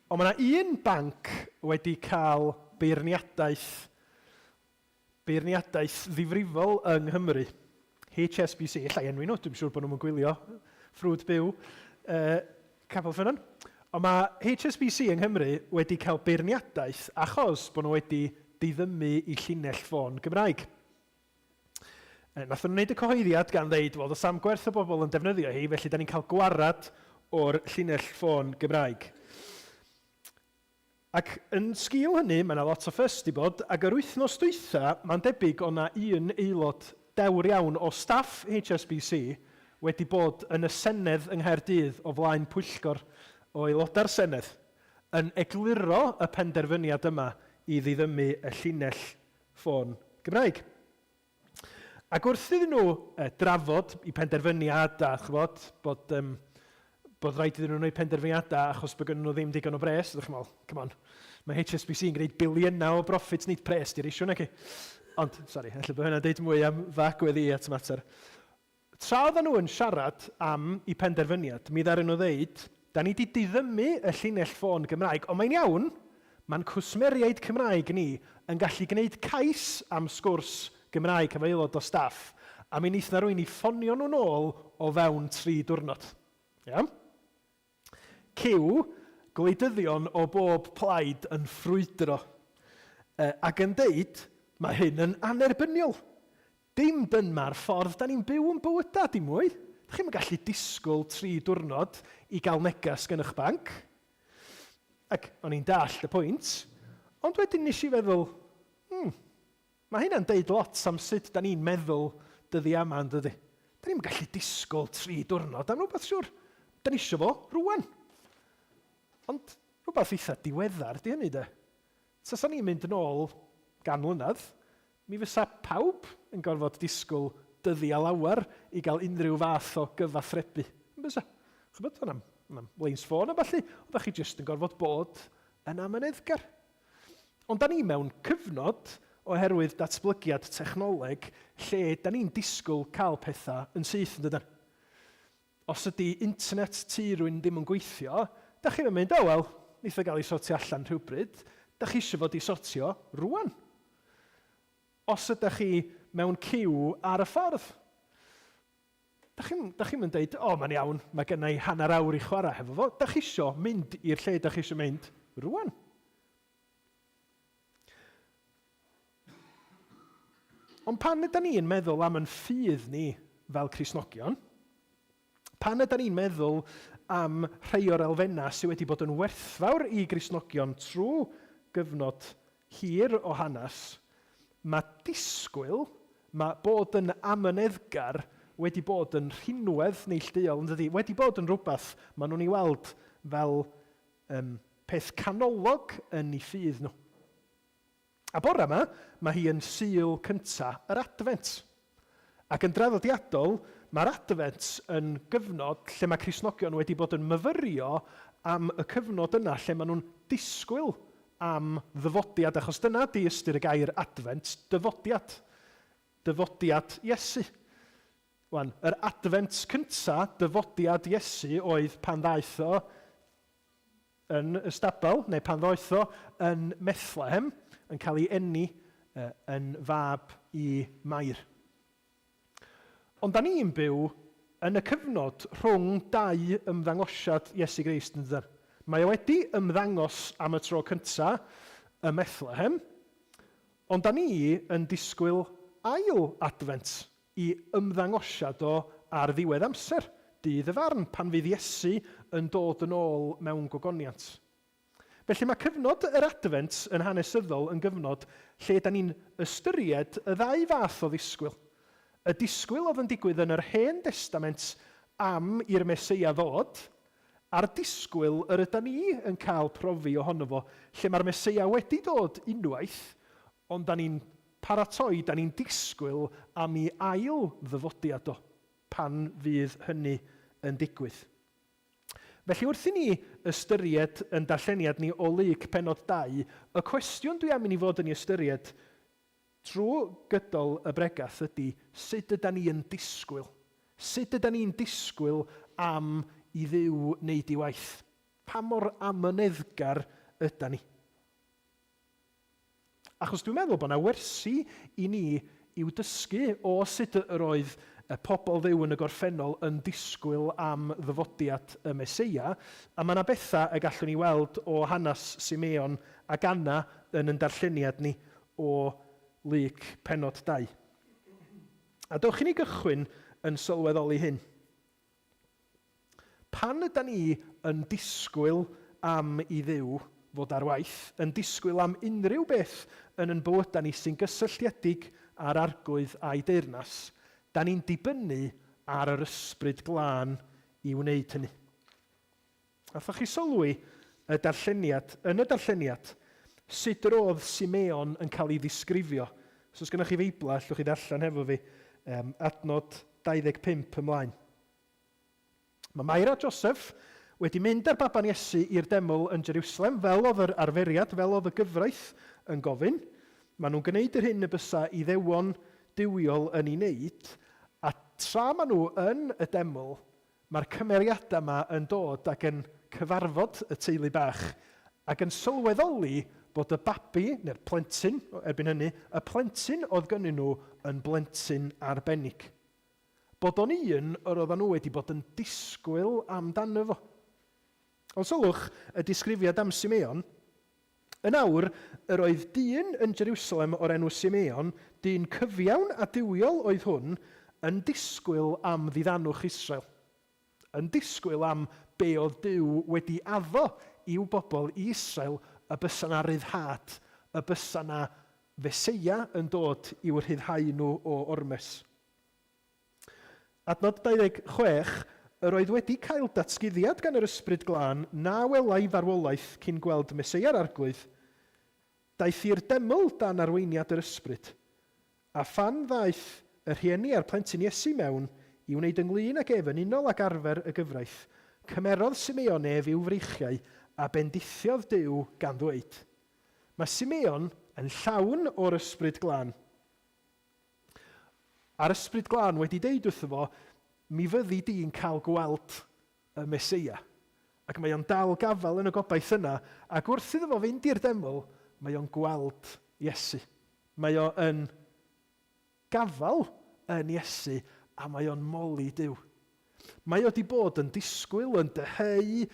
ond mae yna un banc wedi cael beirniadaeth, beirniadaeth ddifrifol yng Nghymru. HSBC, ella i enwi nhw, dwi'n siŵr bod nhw'n gwylio ffrwd byw Capel Ffynnon. Ond mae HSBC yng Nghymru wedi cael beirniadaeth achos bod nhw wedi diddymu i llinell ffôn Gymraeg. Nathon nhw wneud y cyhoeddiad gan ddeud, wel, does am gwerth o bobl yn defnyddio hi, felly da ni'n cael gwarad o'r llinell ffôn Gymraeg. Ac yn sgil hynny, mae yna lot o ffys di bod, ac yr wythnos dwytha, mae'n debyg o na un aelod dewr iawn o staff HSBC wedi bod yn y Senedd yng Nghaerdydd o flaen pwyllgor o aelodau'r Senedd yn egluro y penderfyniad yma i ddiddymu y llinell ffôn Gymraeg. Ac wrth iddyn nhw drafod eu penderfyniad a ch'mod, bod, um, bod rhaid iddyn nhw wneud penderfyniadau achos bod gynnon nhw ddim digon o bres, ydych chi'n meddwl, come on, mae HSBC yn gwneud biliynau o profit, nid pres di'r issue naci. Ond, sori, ella bod hynna'n deud mwy am fy agwedd i at y mater. Tra oedden nhw yn siarad am eu penderfyniad, mi ddaru nhw ddeud, Da ni 'di diddymu y llinell ffôn Gymraeg, ond mae'n iawn, mae'n cwsmeriaid Cymraeg ni yn gallu gwneud cais am sgwrs Gymraeg efo aelod o staff, a mi wneith 'na rywun i ffonio nhw nôl o fewn tri diwrnod. Iawn? Cyw, gwleidyddion o bob plaid yn ffrwydro, ac yn deud, mae hyn yn annerbyniol. Dim dyma'r ffordd da ni'n byw yn bywyda, dim mwy. Dych chi'm yn gallu disgwyl tri diwrnod i gael neges gan eich banc. Ac o'n i'n dallt y pwynt, ond wedyn nes i feddwl, hmm, mae hynna'n deud lot am sut da ni'n meddwl dyddiau yma, yn dydy? Da ni'm yn gallu disgwyl tri diwrnod am rhywbeth, siwr. Da ni isio fo rwan. Ond rhywbeth eitha diweddar di hynny, de. Tasa ni'n mynd yn ôl gan mlynedd, Mi fysa pawb yn gorfod disgwyl dyddiau lawer i gael unrhyw fath o gyfathrebu, yn bysa? Chybod, o'na am leins ffôn a ballu, oeddech chi jyst yn gorfod bod yn amyneddgar. Ond da ni mewn cyfnod oherwydd datblygiad technoleg lle da ni'n disgwyl cael pethau yn syth yn dydan? Os ydy internet tŷ rhywun ddim yn gweithio, da chi'n mynd, oh wel, neith o gael ei sortio allan rhywbryd. Da chi eisiau fod i sortio rwan. Os ydych chi mewn ciw ar y ffordd, da chi'n da chi yn deud, o, oh, mae'n iawn, mae gennau hanner awr i chwarae hefo fo. Da chi isio mynd i'r lle da chi eisiau mynd rwan. Ond pan ydy ni'n meddwl am yn ffydd ni fel Cristnogion, pan ydy ni'n meddwl am rhai o'r elfennau sydd wedi bod yn werthfawr i Gristnogion trwy gyfnod hir o hanes, mae disgwyl, mae bod yn amyneddgar wedi bod yn rhinwedd neillduol, yn dydy? Wedi bod yn rhywbeth maen nhw'n ei weld fel um, peth canolog yn eu ffydd nhw. A bore yma, mae hi yn Sul cynta yr Adfent. Ac yn draddodiadol, mae'r Adfent yn gyfnod lle mae Cristnogion wedi bod yn myfyrio am y cyfnod yna lle maen nhw'n disgwyl am ddyfodiad, achos dyna ydy ystyr y gair Adfent, dyfodiad. Dyfodiad Iesu. Wan, yr Adfent cynta, dyfodiad Iesu, oedd pan ddaeth o yn y stabl, neu pan ddoeth o yn Methlehem, yn cael ei eni yn fab i Mair. Ond da ni'n byw yn y cyfnod rhwng dau ymddangosiad Iesu Grist, yn dydan? Mae o wedi ymddangos am y tro cynta ym Methlehem, ond da ni yn disgwyl ail adfent i ymddangosiad o ar ddiwedd amser, dydd y farn, pan fydd Iesu yn dod yn ôl mewn gogoniant. Felly mae cyfnod yr Adfent yn hanesyddol yn gyfnod lle da ni'n ystyried y ddau fath o ddisgwyl. Y disgwyl oedd yn digwydd yn yr Hen Destament am i'r Meseia ddod, a'r disgwyl yr ydan ni yn cael profi ohono fo lle mae'r Meseia wedi dod unwaith, ond da ni'n paratoi, da ni'n disgwyl am i ail ddyfodiad o, pan fydd hynny yn digwydd. Felly wrth i ni ystyried yn darlleniad ni o Luc pennod 2, y cwestiwn dwi am i ni fod yn ei ystyried trwy gydol y bregath ydy sut yda ni yn disgwyl? Sut yda ni'n disgwyl am i Dduw wneud ei waith? Pa mor amyneddgar yda ni? Achos dwi'n meddwl bod yna wersi i ni i'w dysgu o sut yr oedd y pobl Dduw yn y gorffennol yn disgwyl am ddyfodiad y Meseia, a mae yna bethau y gallwn ni weld o hanes Simeon ac Anna yn yn darlleniad ni o Luc pennod 2. A dewch i ni gychwyn yn sylweddoli hyn. Pan ydan ni yn disgwyl am i Dduw fod ar waith, yn disgwyl am unrhyw beth yn yn bywydau ni sy'n gysylltiedig â'r Arglwydd a'i deyrnas, da ni'n dibynnu ar yr Ysbryd Glân i wneud hynny. Allwch chi sylwi y darlleniad, yn y darlleniad, sut yr oedd Simeon yn cael ei ddisgrifio? Os oes gennych chi Feiblau, allwch chi ddarllen hefo fi um, adnod 25 ymlaen. Mae Mair a Joseph wedi mynd â'r baban Iesu i'r deml yn Jerusalem, fel oedd yr arferiad, fel oedd y gyfraith yn gofyn. Maen nhw'n gwneud yr hyn y bysa Iddewon duwiol yn ei wneud, a tra maen nhw yn y deml, mae'r cymeriadau yma yn dod ac yn cyfarfod y teulu bach, ac yn sylweddoli bod y babi, neu'r plentyn erbyn hynny, y plentyn oedd gynnyn nhw yn blentyn arbennig. Bod o'n un yr oedden nhw wedi bod yn disgwyl amdano fo. Ond sylwch y disgrifiad am Simeon. Yn awr, yr oedd dyn yn Jerusalem o'r enw Simeon, dyn cyfiawn a duwiol oedd hwn, yn disgwyl am ddiddanwch Israel. Yn disgwyl am be oedd Duw wedi addo i'w bobl i Israel y bysa 'na ryddhad, y bysa 'na Feseia yn dod i'w rhyddhau nhw o ormes. Adnod 26, Yr oedd wedi cael datguddiad gan yr Ysbryd Glân na welai farwolaeth cyn gweld Meseia'r Arglwydd. Daeth i'r deml dan arweiniad yr Ysbryd. A phan ddaeth y rhieni a'r plentyn Iesu mewn i wneud ynglŷn ag ef yn unol ag arfer y gyfraith, Cymerodd Simeon ef i'w freichiau a bendithiodd Duw gan ddweud, Mae Simeon yn llawn o'r Ysbryd Glân. A'r Ysbryd Glân wedi deud wrtho fo, Mi fyddi di'n cael gweld y Meseia. Ac mae o'n dal gafael yn y gobaith yna, ac wrth iddo fo fynd i'r deml, mae o'n gweld Iesu. Mae o yn gafael yn Iesu a mae o'n moli Duw. Mae o 'di bod yn disgwyl, yn dyheu,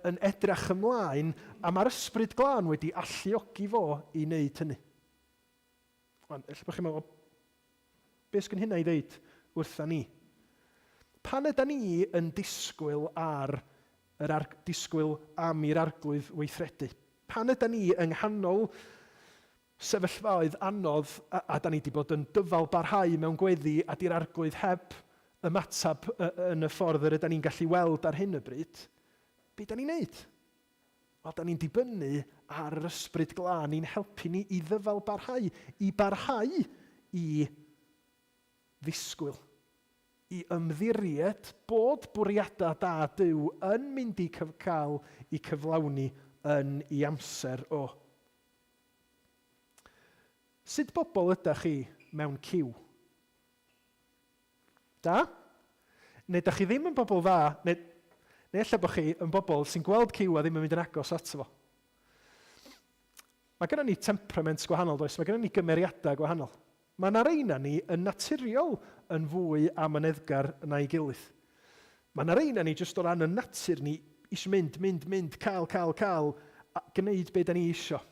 yn edrach ymlaen, a mae'r Ysbryd Glân wedi alluogi fo i wneud hynny. Wan, ella bod chi'n meddwl, be sgyn hynna i ddeud wrtha ni? Pan yda ni yn disgwyl ar yr ar, disgwyl am i'r Arglwydd weithredu? Pan yda ni yng nghanol sefyllfaoedd anodd a, a da ni 'di bod yn dyfal barhau mewn gweddi a 'di'r Arglwydd heb ymateb yn y ffordd yr yda ni'n gallu weld ar hyn o bryd, be da ni'n neud? Wel, da ni'n dibynnu ar yr Ysbryd Glân i'n helpu ni i ddyfal barhau, i barhau i ddisgwyl, i ymddiried bod bwriadau da Duw yn mynd i cael eu cyflawni yn ei amser o. Sut bobl ydach chi mewn ciw? Da? Neu dach chi ddim yn bobl dda, neu, neu ella bod chi yn bobl sy'n gweld ciw a ddim yn mynd yn agos ato fo. Mae gennym ni temperament gwahanol, does? Mae gennym ni gymeriadau gwahanol. Mae yna reina ni yn naturiol yn fwy amyneddgar na'i gilydd. Mae yna reina ni jyst o ran y natur ni eisiau mynd, mynd, mynd, cael, cael, cael, a gwneud be da ni eisiau.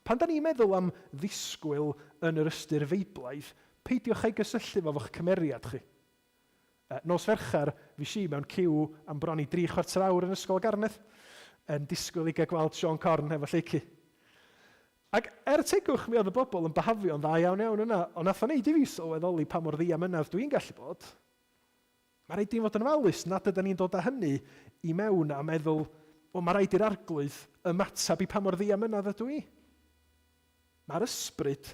Pan da ni'n meddwl am ddisgwyl yn yr ystyr Feiblaidd, peidiwch â'i gysylltu fo fo'ch cymeriad chi. Nos Fercher, fues i mewn ciw am bron i dri chwarter awr yn Ysgol y Garnedd, yn disgwyl i gael gweld Siôn Corn efo Lleucu. Ac er tegwch, mi oedd y bobl yn byhafio'n dda iawn iawn yna, ond nath o wneud i fi sylweddoli pa mor ddiamynedd dwi'n gallu bod. Mae rhaid i ni fod yn ofalus nad ydyn ni'n dod â hynny i mewn a meddwl, wel, mae rhaid i'r Arglwydd ymateb i pa mor ddiamynedd ydw i. Mae'r ysbryd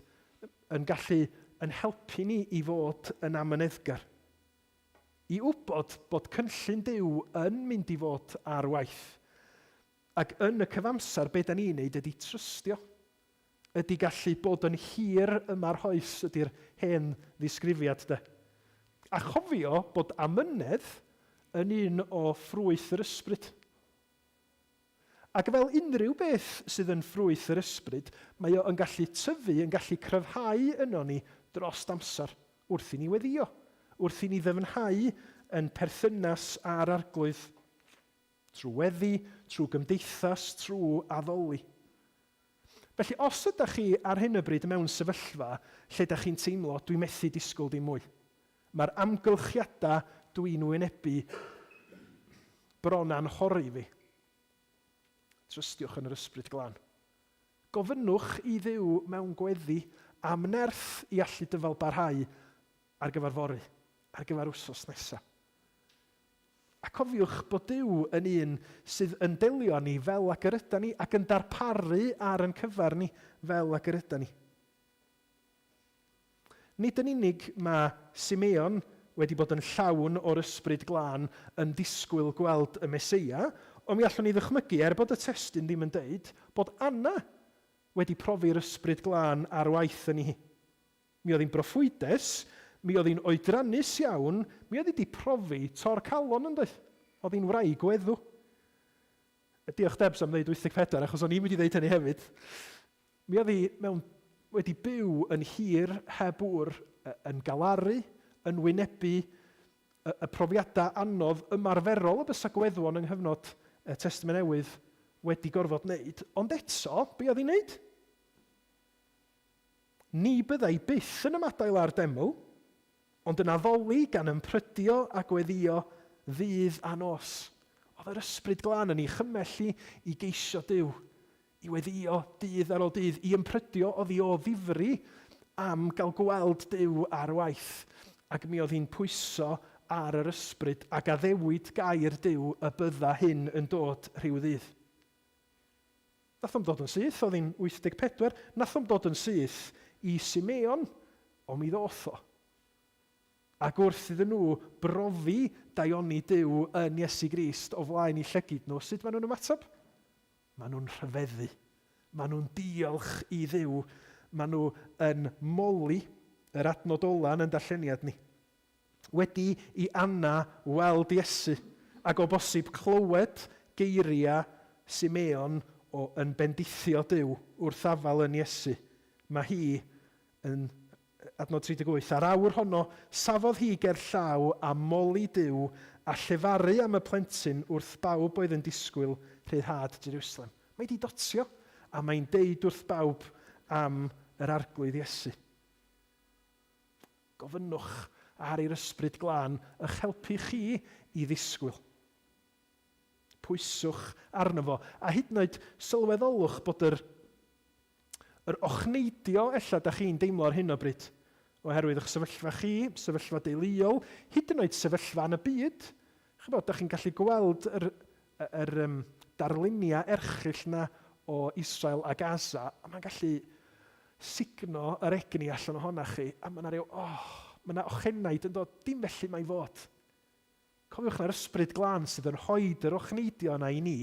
yn gallu yn helpu ni i fod yn amyneddgar. I wybod bod cynllun Duw yn mynd i fod ar waith. Ac yn y cyfamser, be da ni'n neud ydy trystio. Ydy gallu bod yn hir ymarhoes ydy'r hen ddisgrifiad de. A chofio bod amynedd yn un o ffrwyth yr ysbryd. Ac fel unrhyw beth sydd yn ffrwyth yr ysbryd, mae o yn gallu tyfu, yn gallu cryfhau yno ni drost amser, wrth i ni weddïo, wrth i ni ddyfnhau yn perthynas â'r Arglwydd. Trwy weddi, trwy gymdeithas, trwy addoli. Felly, os ydych chi ar hyn o bryd mewn sefyllfa lle ydych chi'n teimlo, dwi methu disgwyl dim mwy. Mae'r amgylchiadau dwi'n wynebu bron anghori fi. Trystiwch yn yr Ysbryd Glân. Gofynnwch i Dduw mewn gweddi am nerth i allu dyfal barhau ar gyfer fory, ar gyfer wsos nesaf. A cofiwch bod Duw yn un sydd yn delio â ni fel ag yr ydan ni ac yn darparu ar ein cyfer ni fel ag yr ydan ni. Nid yn unig mae Simeon wedi bod yn llawn o'r Ysbryd Glân yn disgwyl gweld y Meseia, ond mi allwn ni ddychmygu, er bod y testun ddim yn deud, bod Anna wedi profi'r Ysbryd Glân ar waith yn hi. Mi oedd hi'n broffwydes, mi oedd hi'n oedrannus iawn, mi oedd hi 'di profi tor calon yn doedd? Oedd hi'n wraig weddw. Diolch Debs am ddeud 84, achos o'n i'n mynd i ddeud hynny hefyd. Mi oedd hi mewn, wedi byw yn hir heb ŵr, yn galaru, yn wynebu y, y profiadau anodd ymarferol y bysa gweddwon yng nghyfnod y Testament Newydd wedi gorfod wneud. Ond eto, be oedd hi'n wneud? Ni byddai byth yn ymadael â'r deml, ond yn addoli gan ymprydio a gweddïo ddydd a nos. Oedd yr Ysbryd Glân yn ei chymell hi i geisio Duw, i weddïo dydd ar ôl dydd, i ymprydio oddi o ddifri am gael gweld Duw ar waith. Ac mi oedd hi'n pwyso ar yr Ysbryd ac addewid gair Duw y bydda hyn yn dod rhyw ddydd. Nath o'm dod yn syth, oedd hi'n 84, nath o'm dod yn syth i Simeon, ond mi ddoth o. Ac wrth iddyn nhw brofi daioni Duw yn Iesu Grist o flaen eu llygid nhw, sut maen nhw'n ymateb? Maen nhw'n rhyfeddu. Maen nhw'n diolch i Dduw. Maen nhw yn moli yr adnod ola yn ein darlleniad ni. Wedi i Anna weld Iesu, ac o bosib clywed geiriau Simeon o yn bendithio Duw wrth afael yn Iesu, mae hi yn Adnod 38, A'r awr honno, safodd hi ger llaw a moli Duw a llefaru am y plentyn wrth bawb oedd yn disgwyl rhyddhad Jerusalem. Mae 'di dotio, a mae'n deud wrth bawb am yr Arglwydd Iesu. Gofynnwch ar i'r Ysbryd Glân ych helpu chi i ddisgwyl. Pwyswch arno fo, a hyd yn oed sylweddolwch bod yr yr ochneidio ella da chi'n deimlo ar hyn o bryd, oherwydd eich sefyllfa chi, sefyllfa deuluol, hyd yn oed sefyllfa yn y byd. Chybod, da chi'n gallu gweld yr, yr um, darluniau erchyll na o Israel a Gaza, a mae'n gallu sugno yr egni allan ohona chi, a mae yna rhyw, oh, mae yna ochenaid yn dod, dim felly mae fod. Cofiwch na'r Ysbryd Glân sydd yn rhoid yr ochneidio yna i ni,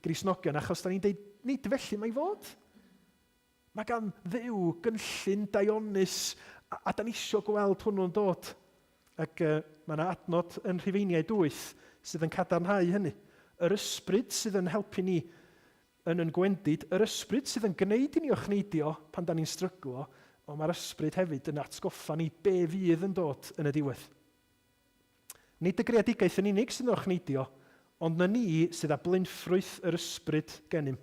Gristnogion, achos da ni'n deud, nid felly mae fod. Mae gan Dduw gynllun daionus, a, a da ni isio gweld hwnnw'n dod. Ac uh, mae yna adnod yn Rhufeiniaid 8 sydd yn cadarnhau hynny. Yr Ysbryd sydd yn helpu ni yn yn gwendid, yr Ysbryd sydd yn gwneud i ni ochneidio pan da ni'n stryglo, ond mae'r Ysbryd hefyd yn atgoffa ni be fydd yn dod yn y diwedd. Nid y greadigaeth yn unig sydd yn ochneidio, ond na ni sydd â blaenffrwyth yr Ysbryd gennym.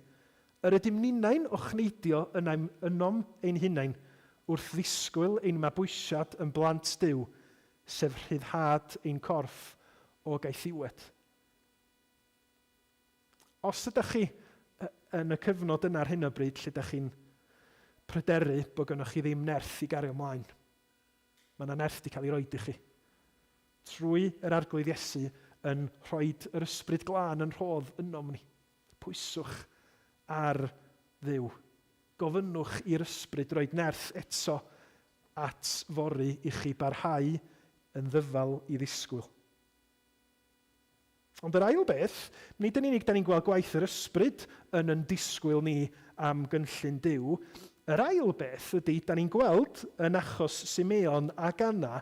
Yr ydym ninnau'n ochneidio ynom ynom ein hunain wrth ddisgwyl ein mabwysiad yn blant Duw, sef rhyddhad ein corff o gaethiwed. Os ydych chi yn y cyfnod yna ar hyn o bryd lle ydych chi'n pryderu bod gynnoch chi ddim nerth i gario ymlaen, Mae yna nerth wedi cael ei roed i chi. Trwy yr Arglwydd Iesu yn rhoid yr Ysbryd Glân yn rhodd ynom ni. Pwyswch ar Dduw. Gofynnwch i'r Ysbryd roed nerth eto at fory i chi barhau yn ddyfal i ddisgwyl. Ond yr ail beth, nid yn unig da ni'n gweld gwaith yr Ysbryd yn yn disgwyl ni am gynllun Duw, yr ail beth ydy da ni'n gweld yn achos Simeon ac Anna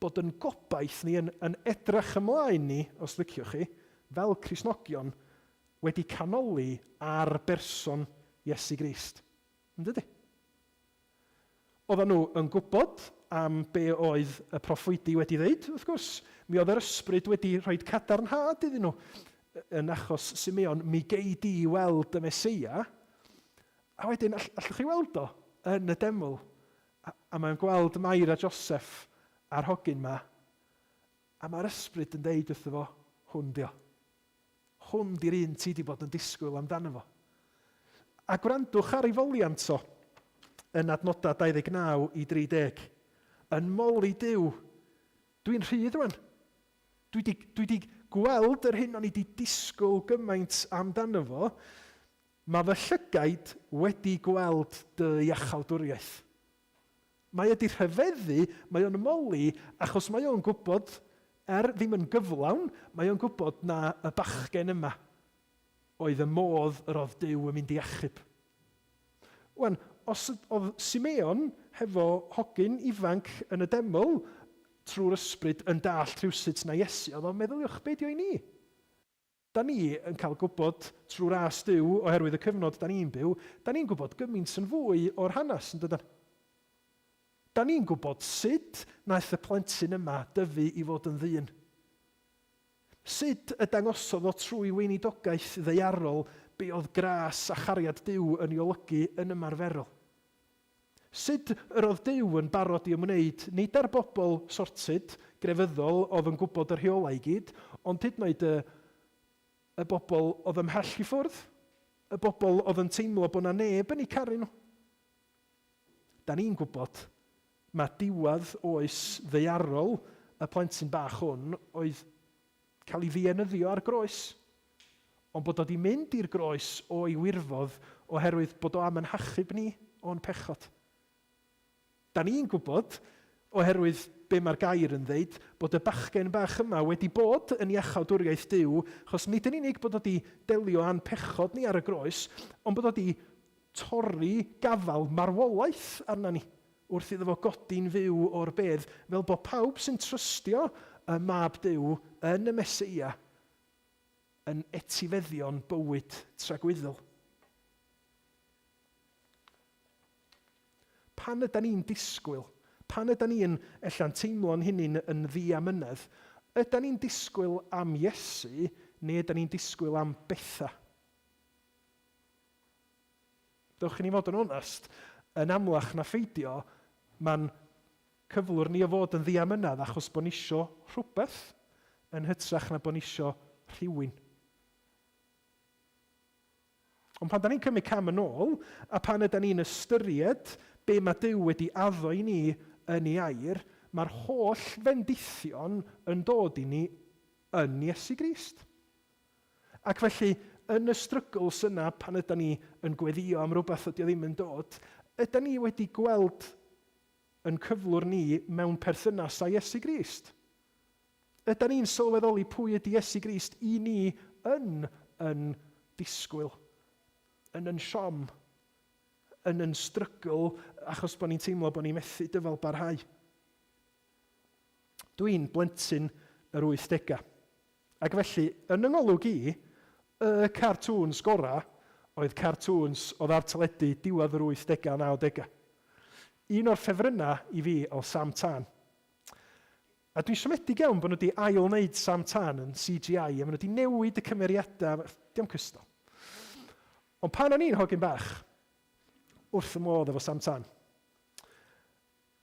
bod yn gobaith ni yn, yn edrach ymlaen ni, os liciwch chi, fel Cristnogion, wedi canoli ar berson Iesu Grist. Yn dydy? Oedden nhw yn gwybod am be oedd y proffwydi wedi ddeud, wrth gwrs. Mi oedd yr ysbryd wedi rhoi cadarnhad iddyn nhw. Yn achos Simeon, mi gei di weld y Meseia. A wedyn, all, allwch chi weld o yn y deml. A, a mae'n gweld Mair a Joseph a'r hogyn ma. A mae'r ysbryd yn deud wrtho fo, hwn dio. Hwn di'r un ti 'di bod yn disgwyl amdano fo. A gwrandwch ar ei foliant o yn adnodau 29 i 30. Yn moli Duw. Dwi'n rhydd rwan. Dwi 'di, dwi 'di gweld yr hyn o'n i 'di disgwyl gymaint amdano fo. Mae fy llygaid wedi gweld dy iachawdwriaeth. Mae o 'di rhyfeddu, mae o'n moli, achos mae o'n gwybod, er ddim yn gyflawn, mae o'n gwybod na y bachgen yma oedd y modd yr oedd Duw yn mynd i achub. Wan, os oedd Simeon hefo hogyn ifanc yn y deml trwy'r ysbryd yn dallt rhywsut na Iesu, oedd o'n meddyliwch be di o i ni? Da ni yn cael gwybod trwy ras Duw, oherwydd y cyfnod da ni'n byw, da ni'n gwybod gymaint yn fwy o'r hanes, yn dydan? Da ni'n gwybod sut wnaeth y plentyn yma dyfu i fod yn ddyn. Sut y dangosodd o trwy weinidogaeth ddaearol be oedd gras a chariad Duw yn ei olygu yn ymarferol. Sut yr oedd Duw yn barod i ymwneud nid â'r bobl sorted, grefyddol oedd yn gwybod y rheolau i gyd, ond hyd yn oed y y bobl oedd ymhell i ffwrdd, y bobl oedd yn teimlo bod 'na neb yn eu caru nhw. Da ni'n gwybod mae diwedd oes ddaearol y plentyn bach hwn oedd cael ei ddienyddio ar groes, ond bod o 'di mynd i'r groes o'i wirfodd oherwydd bod o am yn hachub ni o'n pechod. Da ni'n gwybod, oherwydd be mae'r gair yn ddeud, bod y bachgen bach yma wedi bod yn iachawdwriaeth Duw, achos nid yn unig bod o 'di delio â'n pechod ni ar y groes, ond bod o 'di torri gafael marwolaeth arna ni wrth iddo fo godi'n fyw o'r bedd, fel bod pawb sy'n trystio y Mab Duw yn y Meseia yn etifeddion bywyd tragwyddol. Pan ydan ni'n disgwyl, pan ydan ni'n ella'n teimlo'n hunin yn ddiamynedd, ydan ni'n disgwyl am Iesu neu ydan ni'n disgwyl am bethau? Dewch i ni fod yn onest, yn amlach na pheidio, mae'n cyflwr ni o fod yn ddiamynedd achos bod ni isio rhywbeth yn hytrach na bod ni isio rhywun. Ond pan da ni'n cymryd cam yn ôl, a pan yda ni'n ystyried be mae Duw wedi addo i ni yn ei air, mae'r holl fendithion yn dod i ni yn Iesu Grist. Ac felly, yn y struggles yna, pan yda ni yn gweddïo am rywbeth ydy o ddim yn dod, yda ni wedi gweld yn cyflwr ni mewn perthynas â Iesu Grist? Yda ni'n sylweddoli pwy ydy Iesu Grist i ni yn yn disgwyl, yn yn siom, yn yn strygl achos bod ni'n teimlo bod ni'n methu dyfal barhau? Dwi'n blentyn yr 80au. Ac felly, yn 'y ngolwg i, y cartŵns gorau oedd cartŵns oedd ar teledu diwedd yr wythdegau a nawdegau. Un o'r ffefrynnau i fi oedd Sam Tân. A dwi'n siomedig iawn bod nhw wedi ail-wneud Sam Tân yn CGI a maen nhw wedi newid y cymeriadau, dio'm cystal. Ond pan o'n i'n hogyn bach, wrth fy modd efo Sam Tân.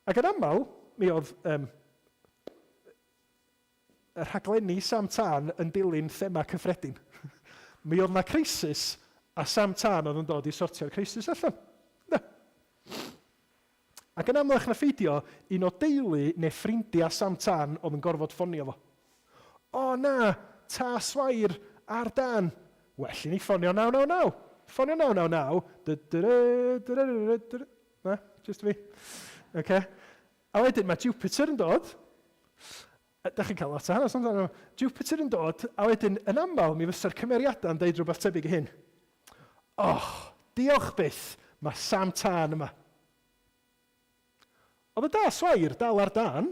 Ac yn aml, mi oedd um, y rhaglenni Sam Tân yn dilyn thema cyffredin. Mi oedd 'na crisis a Sam Tân oedd yn dod i sortio'r crisis allan. Na. Ac yn amlach na pheidio, un o deulu neu ffrindiau Sam Tân oedd yn gorfod ffonio fo. O na, tas wair ar dân. Well i ni ffonio 999. Ffonio 999. Dy-dy-ry-dy-ry-ry-dy-ry. Na, jyst fi. Ocê. A wedyn mae Jupiter yn dod. Da chi'n cael lot o hanes amdano fo. Jupiter yn dod, a wedyn yn aml mi fysa'r cymeriadau yn deud rhywbeth tebyg i hyn. Och, diolch byth, mae Sam Tân yma. Oedd y das wair dal ar dân,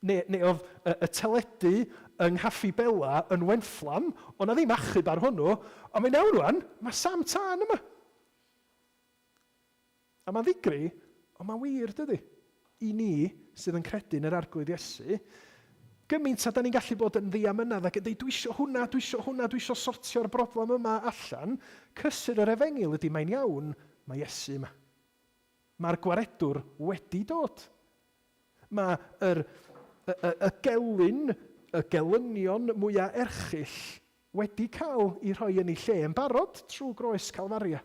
neu, neu oedd y, y teledu yng Nghaffi Bela yn wenfflam, oedd na ddim achub ar hwnnw, ond mae'n iawn rwan, mae Sam Tân yma. A mae'n ddigri, ond mae'n wir, dydy? I ni sydd yn credu yn yr Arglwydd Iesu, gymaint a da ni'n gallu bod yn ddiamynedd ac yn dweud, dwi isio hwnna, dwi isio hwnna, dwi isio sortio'r broblem yma allan, cysur yr efengyl ydy mae'n iawn, mae Iesu yma. Mae'r gwaredwr wedi dod. Mae yr, y, y, y gelyn, y gelynion mwyaf erchyll wedi cael eu rhoi yn eu lle yn barod trwy groes Calfaria.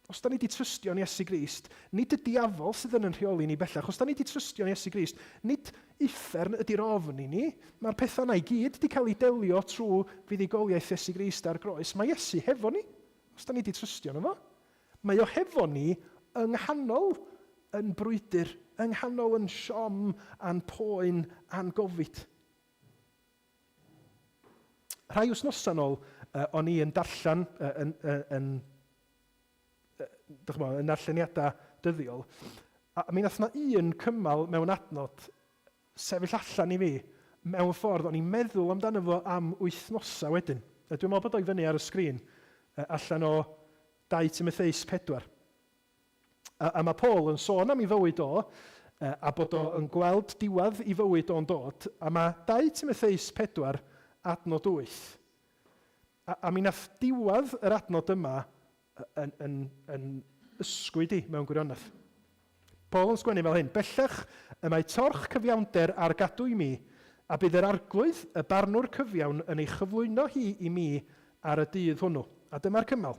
Os da ni wedi trystio yn Iesu Grist, nid y diafol sydd yn yn rheoli ni bellach. Os da ni wedi trystio yn Iesu Grist, nid uffern ydy'r ofn i ni. Mae'r pethau yna i gyd wedi cael eu delio trwy fuddugoliaeth Iesu Grist ar groes. Mae Iesu hefo ni, os da ni wedi trystio yno fo. Mae o hefo ni yng nghanol yn brwydr, yng nghanol yn siom a'n poen a'n gofid. Rhai wythnosau nôl, uh, o'n i yn darllen, uh, yn, uh, yn, uh, chymod, yn darlleniadau dyddiol, a mi nath na un cymal mewn adnod sefyll allan i fi mewn ffordd o'n i'n meddwl amdano fo am wythnosau wedyn. A dwi'n meddwl bod o i fyny ar y sgrin, allan o 2 Timotheus 4. A, a mae Paul yn sôn am ei fywyd o, a bod o yn gweld diwedd i fywyd o'n dod, a mae 2 Timotheus 4, adnod 8. A, a mi nath diwedd yr adnod yma yn, yn, yn ysgwyd i mewn gwirionedd. Paul yn sgwennu fel hyn, Bellach y mae torch cyfiawnder ar gadw i mi, a bydd yr arglwydd, y barnwr cyfiawn, yn ei chyflwyno hi i mi ar y dydd hwnnw. A dyma'r cymal.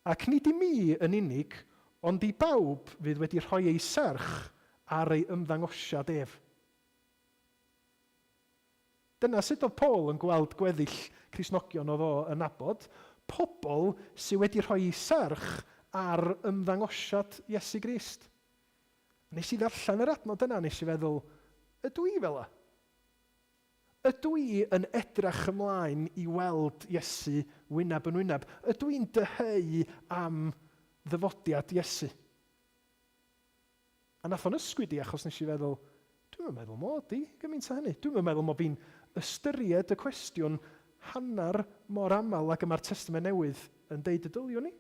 Ac nid i mi yn unig, ond i bawb fydd wedi rhoi eu serch ar ei ymddangosiad ef. Dyna sut oedd Paul yn gweld gweddill Cristnogion oedd o yn nabod, pobl sydd wedi rhoi eu serch ar ymddangosiad Iesu Grist. Nes i ddarllen yr adnod yna, nes i feddwl, ydw i fel 'a? Ydw i yn edrach ymlaen i weld Iesu wyneb yn wyneb? Ydw i'n dyheu am ddyfodiad Iesu? A nath o'n ysgwyd i achos nes i feddwl, dwi'm yn meddwl mod i gymaint â hynny. Dwi'm yn meddwl mod fi'n ystyried y cwestiwn hanner mor aml ag y mae'r Testament Newydd yn deud y dyliwn i.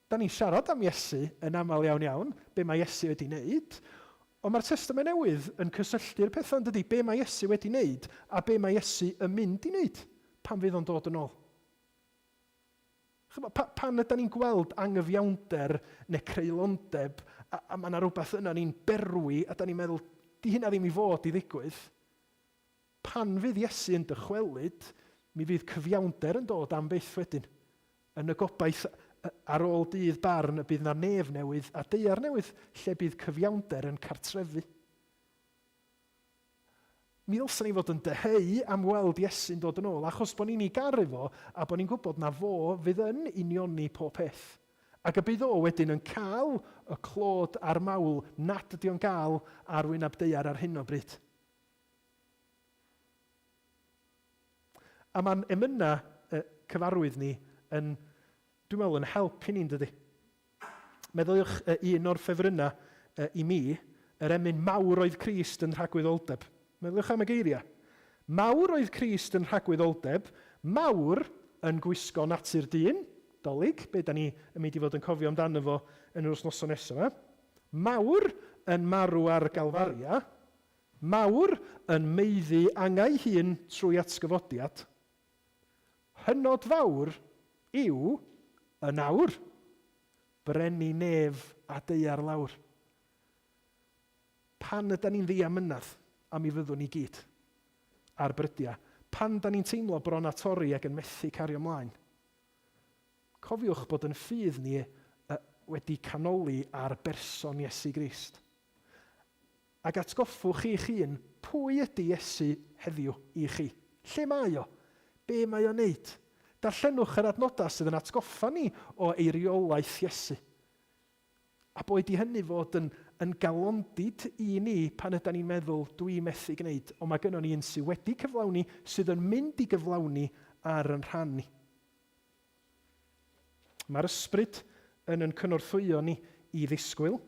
Da ni'n siarad am Iesu yn aml iawn iawn, be mae Iesu wedi wneud, ond mae'r Testament Newydd yn cysylltu'r pethau yn dydy, be mae Iesu wedi wneud a be mae Iesu yn mynd i wneud pan fydd o'n dod yn ôl. Chymod, pa, pan ydy ni'n gweld angyfiawnder neu creulondeb, a, a mae yna rhywbeth yna ni'n berwi, a da ni'n meddwl, di hynna ddim i fod i ddigwydd. Pan fydd Iesu yn dychwelyd, mi fydd cyfiawnder yn dod am byth wedyn, yn y gobaith ar ôl dydd barn y bydd 'na nef newydd a daear newydd lle bydd cyfiawnder yn cartrefu. Mi ddylsen ni fod yn dyheu am weld Iesu'n dod yn ôl achos bod ni'n ei garu fo a bod ni'n gwybod na fo fydd yn unioni pob peth. Ac y bydd o wedyn yn cael y clod a'r mawl nad ydy o'n gael ar wyneb daear ar hyn o bryd. A mae'n emynau cyfarwydd ni yn, dwi'n meddwl, yn help i ni, yn dydy? Meddyliwch un o'r ffefrynnau i mi, yr emyn Mawr oedd Crist yn rhagwyddoldeb. Meddyliwch am y geiriau. Mawr oedd Crist yn rhagwyddoldeb, mawr yn gwisgo natur dyn, dolyg, be da ni yn mynd i fod yn cofio amdano fo yn yr wythnosau nesaf yma. Mawr yn marw ar Galfaria, Mawr yn maeddu angau hun trwy atgyfodiad, hynod fawr yw yn awr, brenin nef a daear lawr. Pan ydan ni'n ddiamynedd, a mi fyddwn ni gyd, ar brydiau, pan dan ni'n teimlo bron â torri ac yn methu cario mlaen, cofiwch bod yn ffydd ni wedi canoli ar berson Iesu Grist. Ac atgoffwch chi'ch hun, pwy ydy Iesu heddiw i chi? Lle mae o? Be mae o'n wneud? Darllenwch yr adnodau sydd yn atgoffa ni o eiriolaeth Iesu. A boed i hynny fod yn, yn galondid i ni pan ydan ni'n meddwl, dwi methu gwneud, ond mae gynnon ni un sydd wedi cyflawni, sydd yn mynd i gyflawni ar yn rhan ni. Mae'r Ysbryd yn yn cynorthwyo ni i ddisgwyl.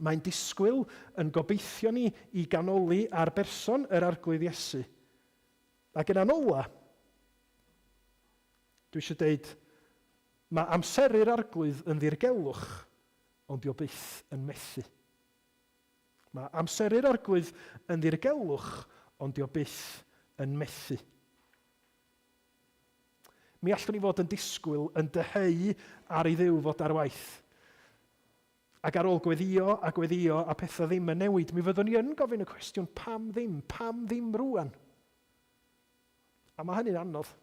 Mae'n disgwyl yn gobeithio ni i ganoli ar berson yr Arglwydd Iesu. Ac yn anola, dwi eisiau deud, mae amseru'r Arglwydd yn ddirgelwch, ond dio byth yn methu. Mae amseru'r Arglwydd yn ddirgelwch, ond dio byth yn methu. Mi allwn ni fod yn disgwyl, yn dyheu ar i Dduw fod ar waith. Ac ar ôl gweddïo a gweddïo a pethau ddim yn newid, mi fyddwn ni yn gofyn y cwestiwn, pam ddim? Pam ddim rŵan? A mae hynny'n anodd.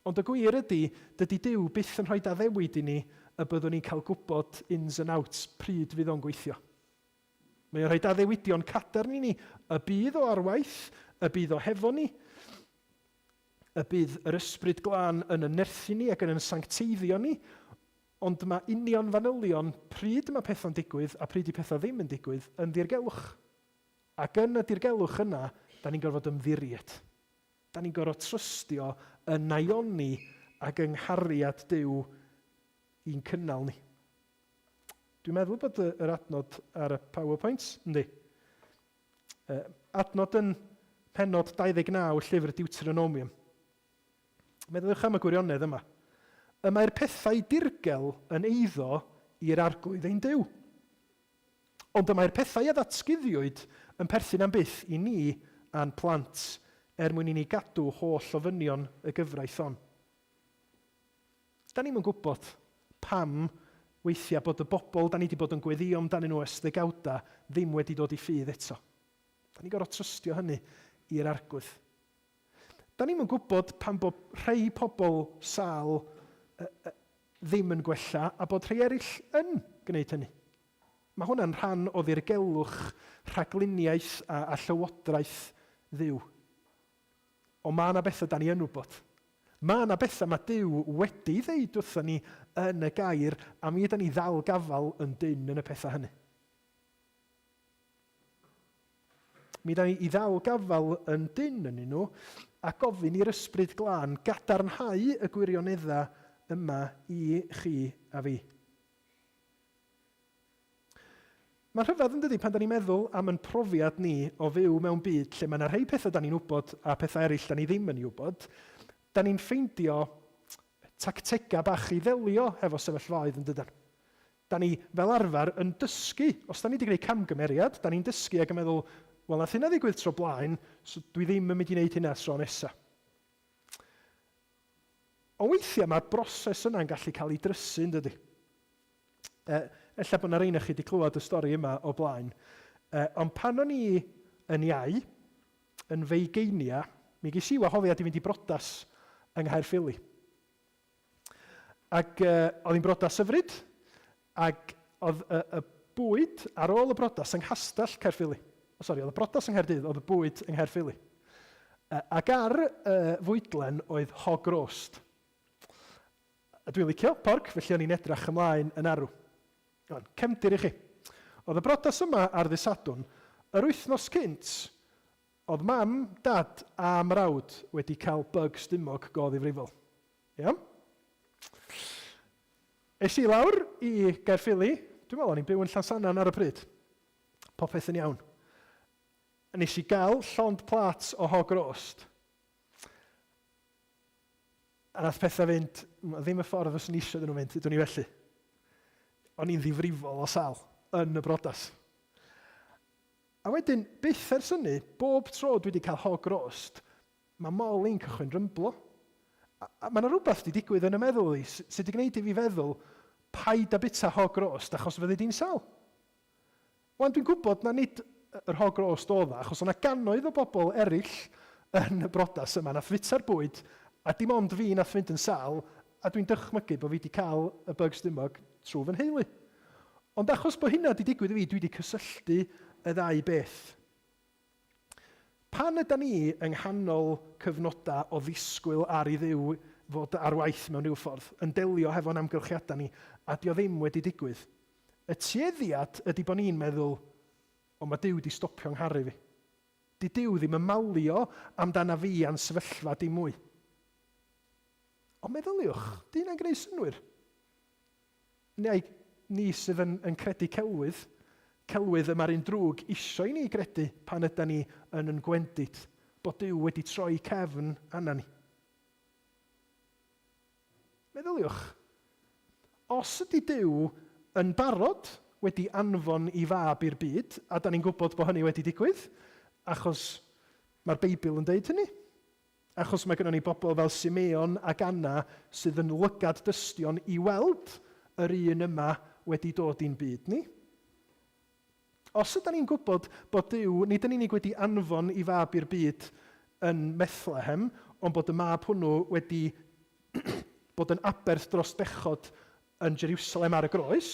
Ond y gwir ydy, dydy Duw byth yn rhoi addewid i ni y byddwn ni'n cael gwybod ins and outs pryd fydd o'n gweithio. Mae o'n rhoi addewidion cadarn i ni, y bydd o ar waith, y bydd o hefo ni, y bydd yr Ysbryd Glân yn yn nerthu ni ac yn yn sancteiddio ni, ond mae union fanylion pryd mae pethau'n digwydd a pryd 'di pethau ddim yn digwydd yn ddirgelwch. Ac yn y dirgelwch yna, da ni'n gorfod ymddiried. Da ni'n gorfod trystio yn naioni ac yng nghariad Duw i'n cynnal ni. Dwi'n meddwl bod yr adnod ar y PowerPoint, yndi. Adnod yn pennod 29 llyfr Deuteronomium. Meddyliwch am y gwirionedd yma. Y mae'r pethau dirgel yn eiddo i'r Arglwydd ein Duw. Ond y mae'r pethau a ddatguddiwyd yn perthyn am byth i ni a'n plant, er mwyn i ni gadw holl ofynion y gyfraith hon. Da ni'm yn gwybod pam weithiau bod y bobl da ni wedi bod yn gweddïo amdanyn nhw ers ddegawdau ddim wedi dod i ffydd eto. Da ni'n gorfod trystio hynny i'r Arglwydd. Da ni'm yn gwybod pam bod rhai pobl sâl ddim yn gwella a bod rhai eraill yn gwneud hynny. Mae hwnna'n rhan o ddirgelwch rhagluniaeth a, a llywodraeth Dduw. Ond mae yna bethau da ni yn wybod. Mae yna bethau mae Duw wedi ddeud wrthon ni yn y gair, a mi ydan ni ddal gafael yn dynn yn y pethau hynny. Mi ydan ni i ddal gafael yn dynn ynyn nhw a gofyn i'r Ysbryd Glân gadarnhau y gwirioneddau yma i chi a fi. Mae'n rhyfedd yn dydy pan da ni'n meddwl am yn profiad ni o fyw mewn byd lle mae yna rhai pethau da ni'n wybod a pethau eraill da ni ddim yn ei wybod. Da ni'n ffeindio tactegau bach i ddelio hefo sefyllfaoedd yn dydan. Da ni fel arfer yn dysgu. Os da ni wedi gwneud camgymeriad, da ni'n dysgu ac yn meddwl, wel nath hynna ddigwydd tro blaen, so dwi ddim yn mynd i wneud hynna tro nesa. Ond weithiau mae'r broses yna'n gallu cael ei drysu, yn dydy? E, ella bod yna rheina chi wedi clywed y stori yma o blaen. E, ond pan o'n i yn iau, yn feigeinia, mi ges i wahoddiad i fynd i brodas yng Nghaerffili. Ac e, oedd hi'n brodas hyfryd, ac oedd y, y bwyd ar ôl y brodas yng Nghastell Caerffili. O, sori, oedd y brodas yng Nghaerdydd, oedd y bwyd yng Nghaerffili. E, ac ar y fwydlen oedd hog roast. A dwi'n licio porc, felly o'n i'n edrach ymlaen yn arw. Iawn, cefndir i chi. Oedd y brodas yma ar ddydd Sadwrn. Yr wythnos cynt, oedd mam, dad a mrawd wedi cael bug stumog go ddifrifol. Iawn? Es i lawr i Gaerffili, dwi'n meddwl o'n i'n byw yn Llansannan ar y pryd. Popeth yn iawn. Nes i gael llond plât o hog roast. A nath pethau fynd, ddim y ffordd fyswn i eisiau iddyn nhw fynd, dydw ni felly. O'n i'n ddifrifol o sal yn y brodas. A wedyn, byth ers hynny, bob tro dwi wedi cael hog roast, mae mol i'n cychwyn rymblo. A, a mae yna rhywbeth wedi digwydd yn y meddwl i sydd wedi gwneud i fi feddwl, paid â bita hog roast achos fyddi di'n sal. Wan, dwi'n gwybod na nid yr hog roast oedd o, achos oedd 'na gannoedd o bobl eraill yn y brodas yma nath fita'r bwyd, a dim ond fi nath fynd yn sâl, a dwi'n dychmygu bod fi 'di cael y bug stumog trwy fy nheulu. Ond achos bod hynna 'di digwydd i fi, dwi 'di cysylltu y ddau beth. Pan ydan ni yng nghanol cyfnodau o ddisgwyl ar i Dduw fod ar waith mewn rhyw ffordd, yn delio hefo'n amgylchiadau ni, a 'di o ddim wedi digwydd, y tueddiad ydi bod ni'n meddwl, o mae Duw 'di stopio 'ngharu fi. 'Di Duw ddim yn malio amdana fi a'n sefyllfa dim mwy. Ond meddyliwch, 'di hynna'n gwneud synnwyr? Neu ni sydd yn, yn credu celwydd, celwydd y mae'r un drwg isio i ni gredu pan yda ni yn yn gwendid, bod Duw wedi troi cefn arna ni. Meddyliwch, os ydy Duw yn barod wedi anfon i fab i'r byd, a da ni'n gwybod bod hynny wedi digwydd, achos mae'r Beibl yn deud hynny, Achos mae gynnon ni bobl fel Simeon ac Anna sydd yn lygad dystion i weld yr un yma wedi dod i'n byd ni. Os ydan ni'n gwybod bod Duw nid yn unig wedi anfon i fab i'r byd yn Methlehem, ond bod y mab hwnnw wedi bod yn aberth dros bechod yn Jerusalem ar y groes,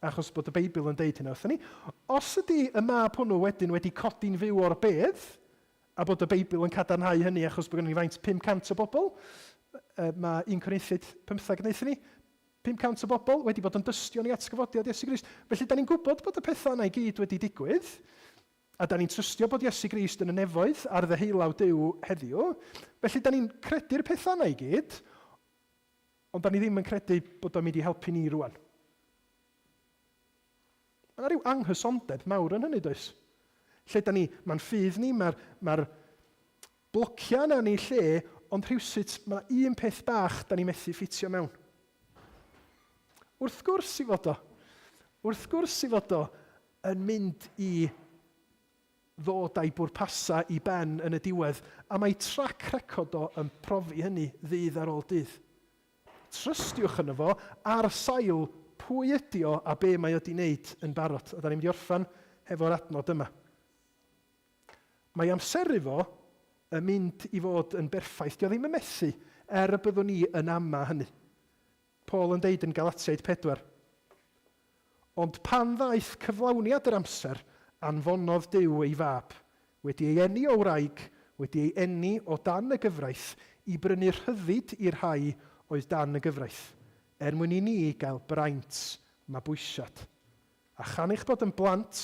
achos bod y Beibl yn deud hynna wrthon ni. Os ydy y mab hwnnw wedyn wedi codi'n fyw o'r bedd, a bod y Beibl yn cadarnhau hynny achos bod gennym ni faint 500 o bobl, mae 1 Corinthiaid 15 yn deutha ni, 500 o bobl wedi bod yn dystion i atgyfodiad Iesu Grist. Felly, da ni'n gwybod bod y pethau yna i gyd wedi digwydd, a da ni'n trystio bod Iesu Grist yn y nefoedd ar ddeheulaw Duw heddiw. Felly, da ni'n credu'r pethau yna i gyd, Ond da ni ddim yn credu bod o'n mynd i helpu ni rwan. Mae yna rhyw anghysondeb mawr yn hynny, does? Lle da ni, mae'n ffydd ni, mae'r mae blociau yna yn ei lle, ond rhywsut mae yna un peth bach da ni methu ffitio mewn. Wrth gwrs i fod o, wrth gwrs i fod o yn mynd i ddod a'i bwrpasau i ben yn y diwedd, a mae trac record o yn profi hynny ddydd ar ôl dydd. Trystiwch yno fo ar sail pwy ydi o a be mae o 'di wneud yn barod. A da ni'n mynd i orffen hefo'r adnod yma. Mae amseru fo yn mynd i fod yn berffaith. Dio ddim yn methu, er y byddwn ni yn ama hynny. Paul yn deud yn Galatiaid 4, Ond pan ddaeth cyflawniad yr amser, anfonodd Duw ei Fab, wedi ei eni o wraig, wedi ei eni o dan y gyfraith, i brynu rhyddid i'r rhai oedd dan y gyfraith, er mwyn i ni gael braint mabwysiad. A chan eich bod yn blant,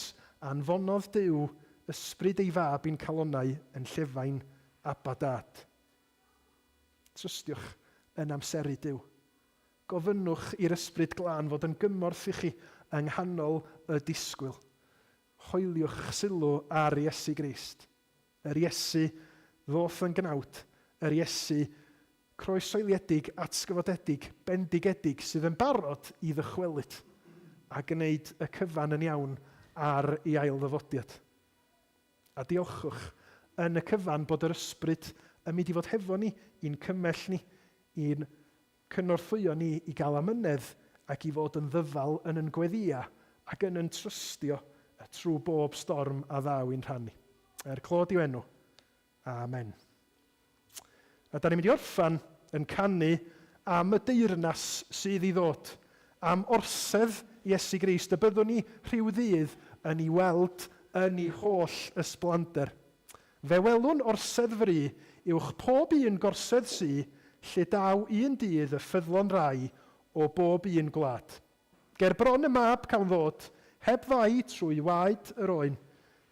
anfonodd Duw ysbryd ei Fab i'n calonnau yn llefain, Abba Dad. Trystiwch yn amseru Duw. Gofynnwch i'r Ysbryd Glân fod yn gymorth i chi yng nghanol y disgwyl. Hoeliwch sylw ar Iesu Grist. Yr Iesu ddoth yn gnawd, yr Iesu croeshoeliedig, atgyfodedig, bendigedig sydd yn barod i ddychwelyd a gwneud y cyfan yn iawn ar ei ail-ddyfodiad. A diolchwch yn y cyfan bod yr Ysbryd yn mynd i fod hefo ni, i'n cymell ni, i'n cynorthwyo ni i gael amynedd ac i fod yn ddyfal yn yn gweddïau ac yn yn trystio trwy bob storm a ddaw i'n rhan ni. Er clod i'w enw. Amen. A da ni'n mynd i orffan yn canu am y deyrnas sydd i ddod, am orsedd Iesu Grist y byddwn ni rhyw ddydd yn ei weld yn ei holl ysblander. Fe welwn orsedd fry uwch pob un gorsedd sy, lle daw un dydd y ffyddlon rai o bob un gwlad. Ger bron y mab cawn ddod, heb fai trwy waed yr oen.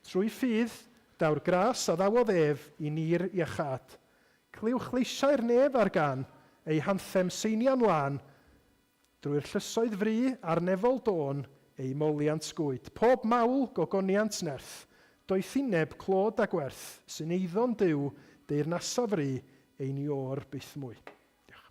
Trwy ffydd, daw'r gras a ddawodd ef i ni'r iachâd. Clywch leisiau'r nef ar gân, eu hanthem seiniau'n lân, Drwy'r llysoedd fry a'r nefol dôn, eu moliant gwyd. Pob mawl, gogoniant nerth, doethineb, clod a gwerth, sy'n eiddo'n Duw, deyrnasa fry, ein Iôr byth mwy. Diolch.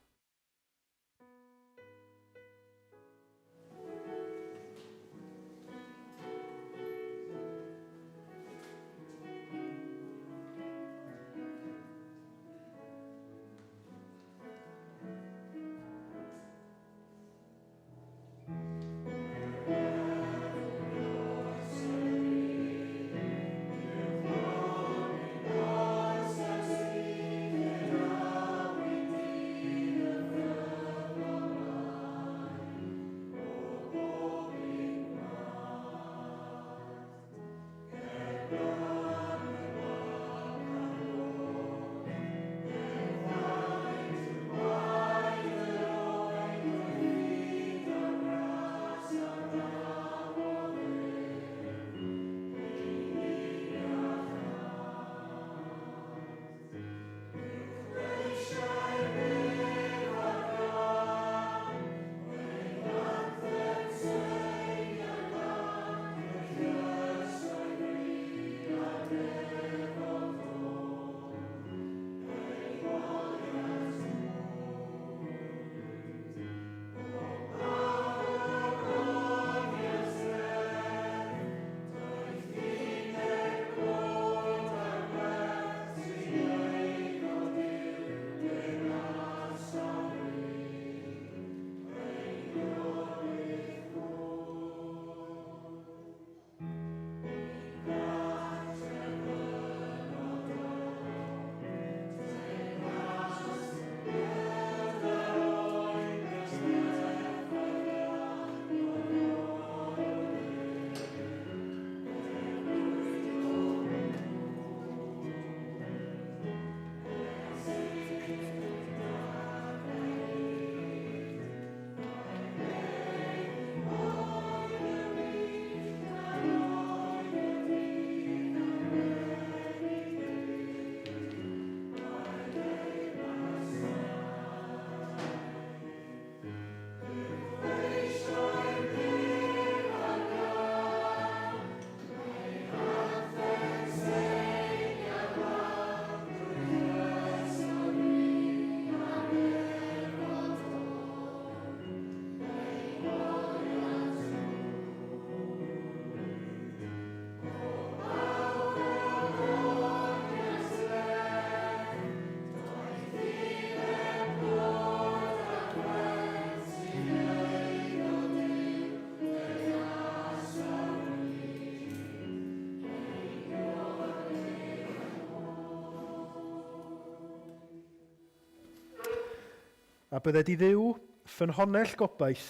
A bydded i Dduw, ffynhonnell gobaith,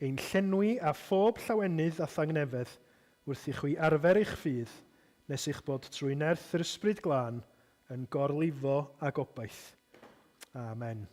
ein llenwi â phob llawenydd a thangnefedd wrth i chwi arfer eich ffydd, nes eich bod trwy nerth yr Ysbryd Glân yn gorlifo â gobaith. Amen.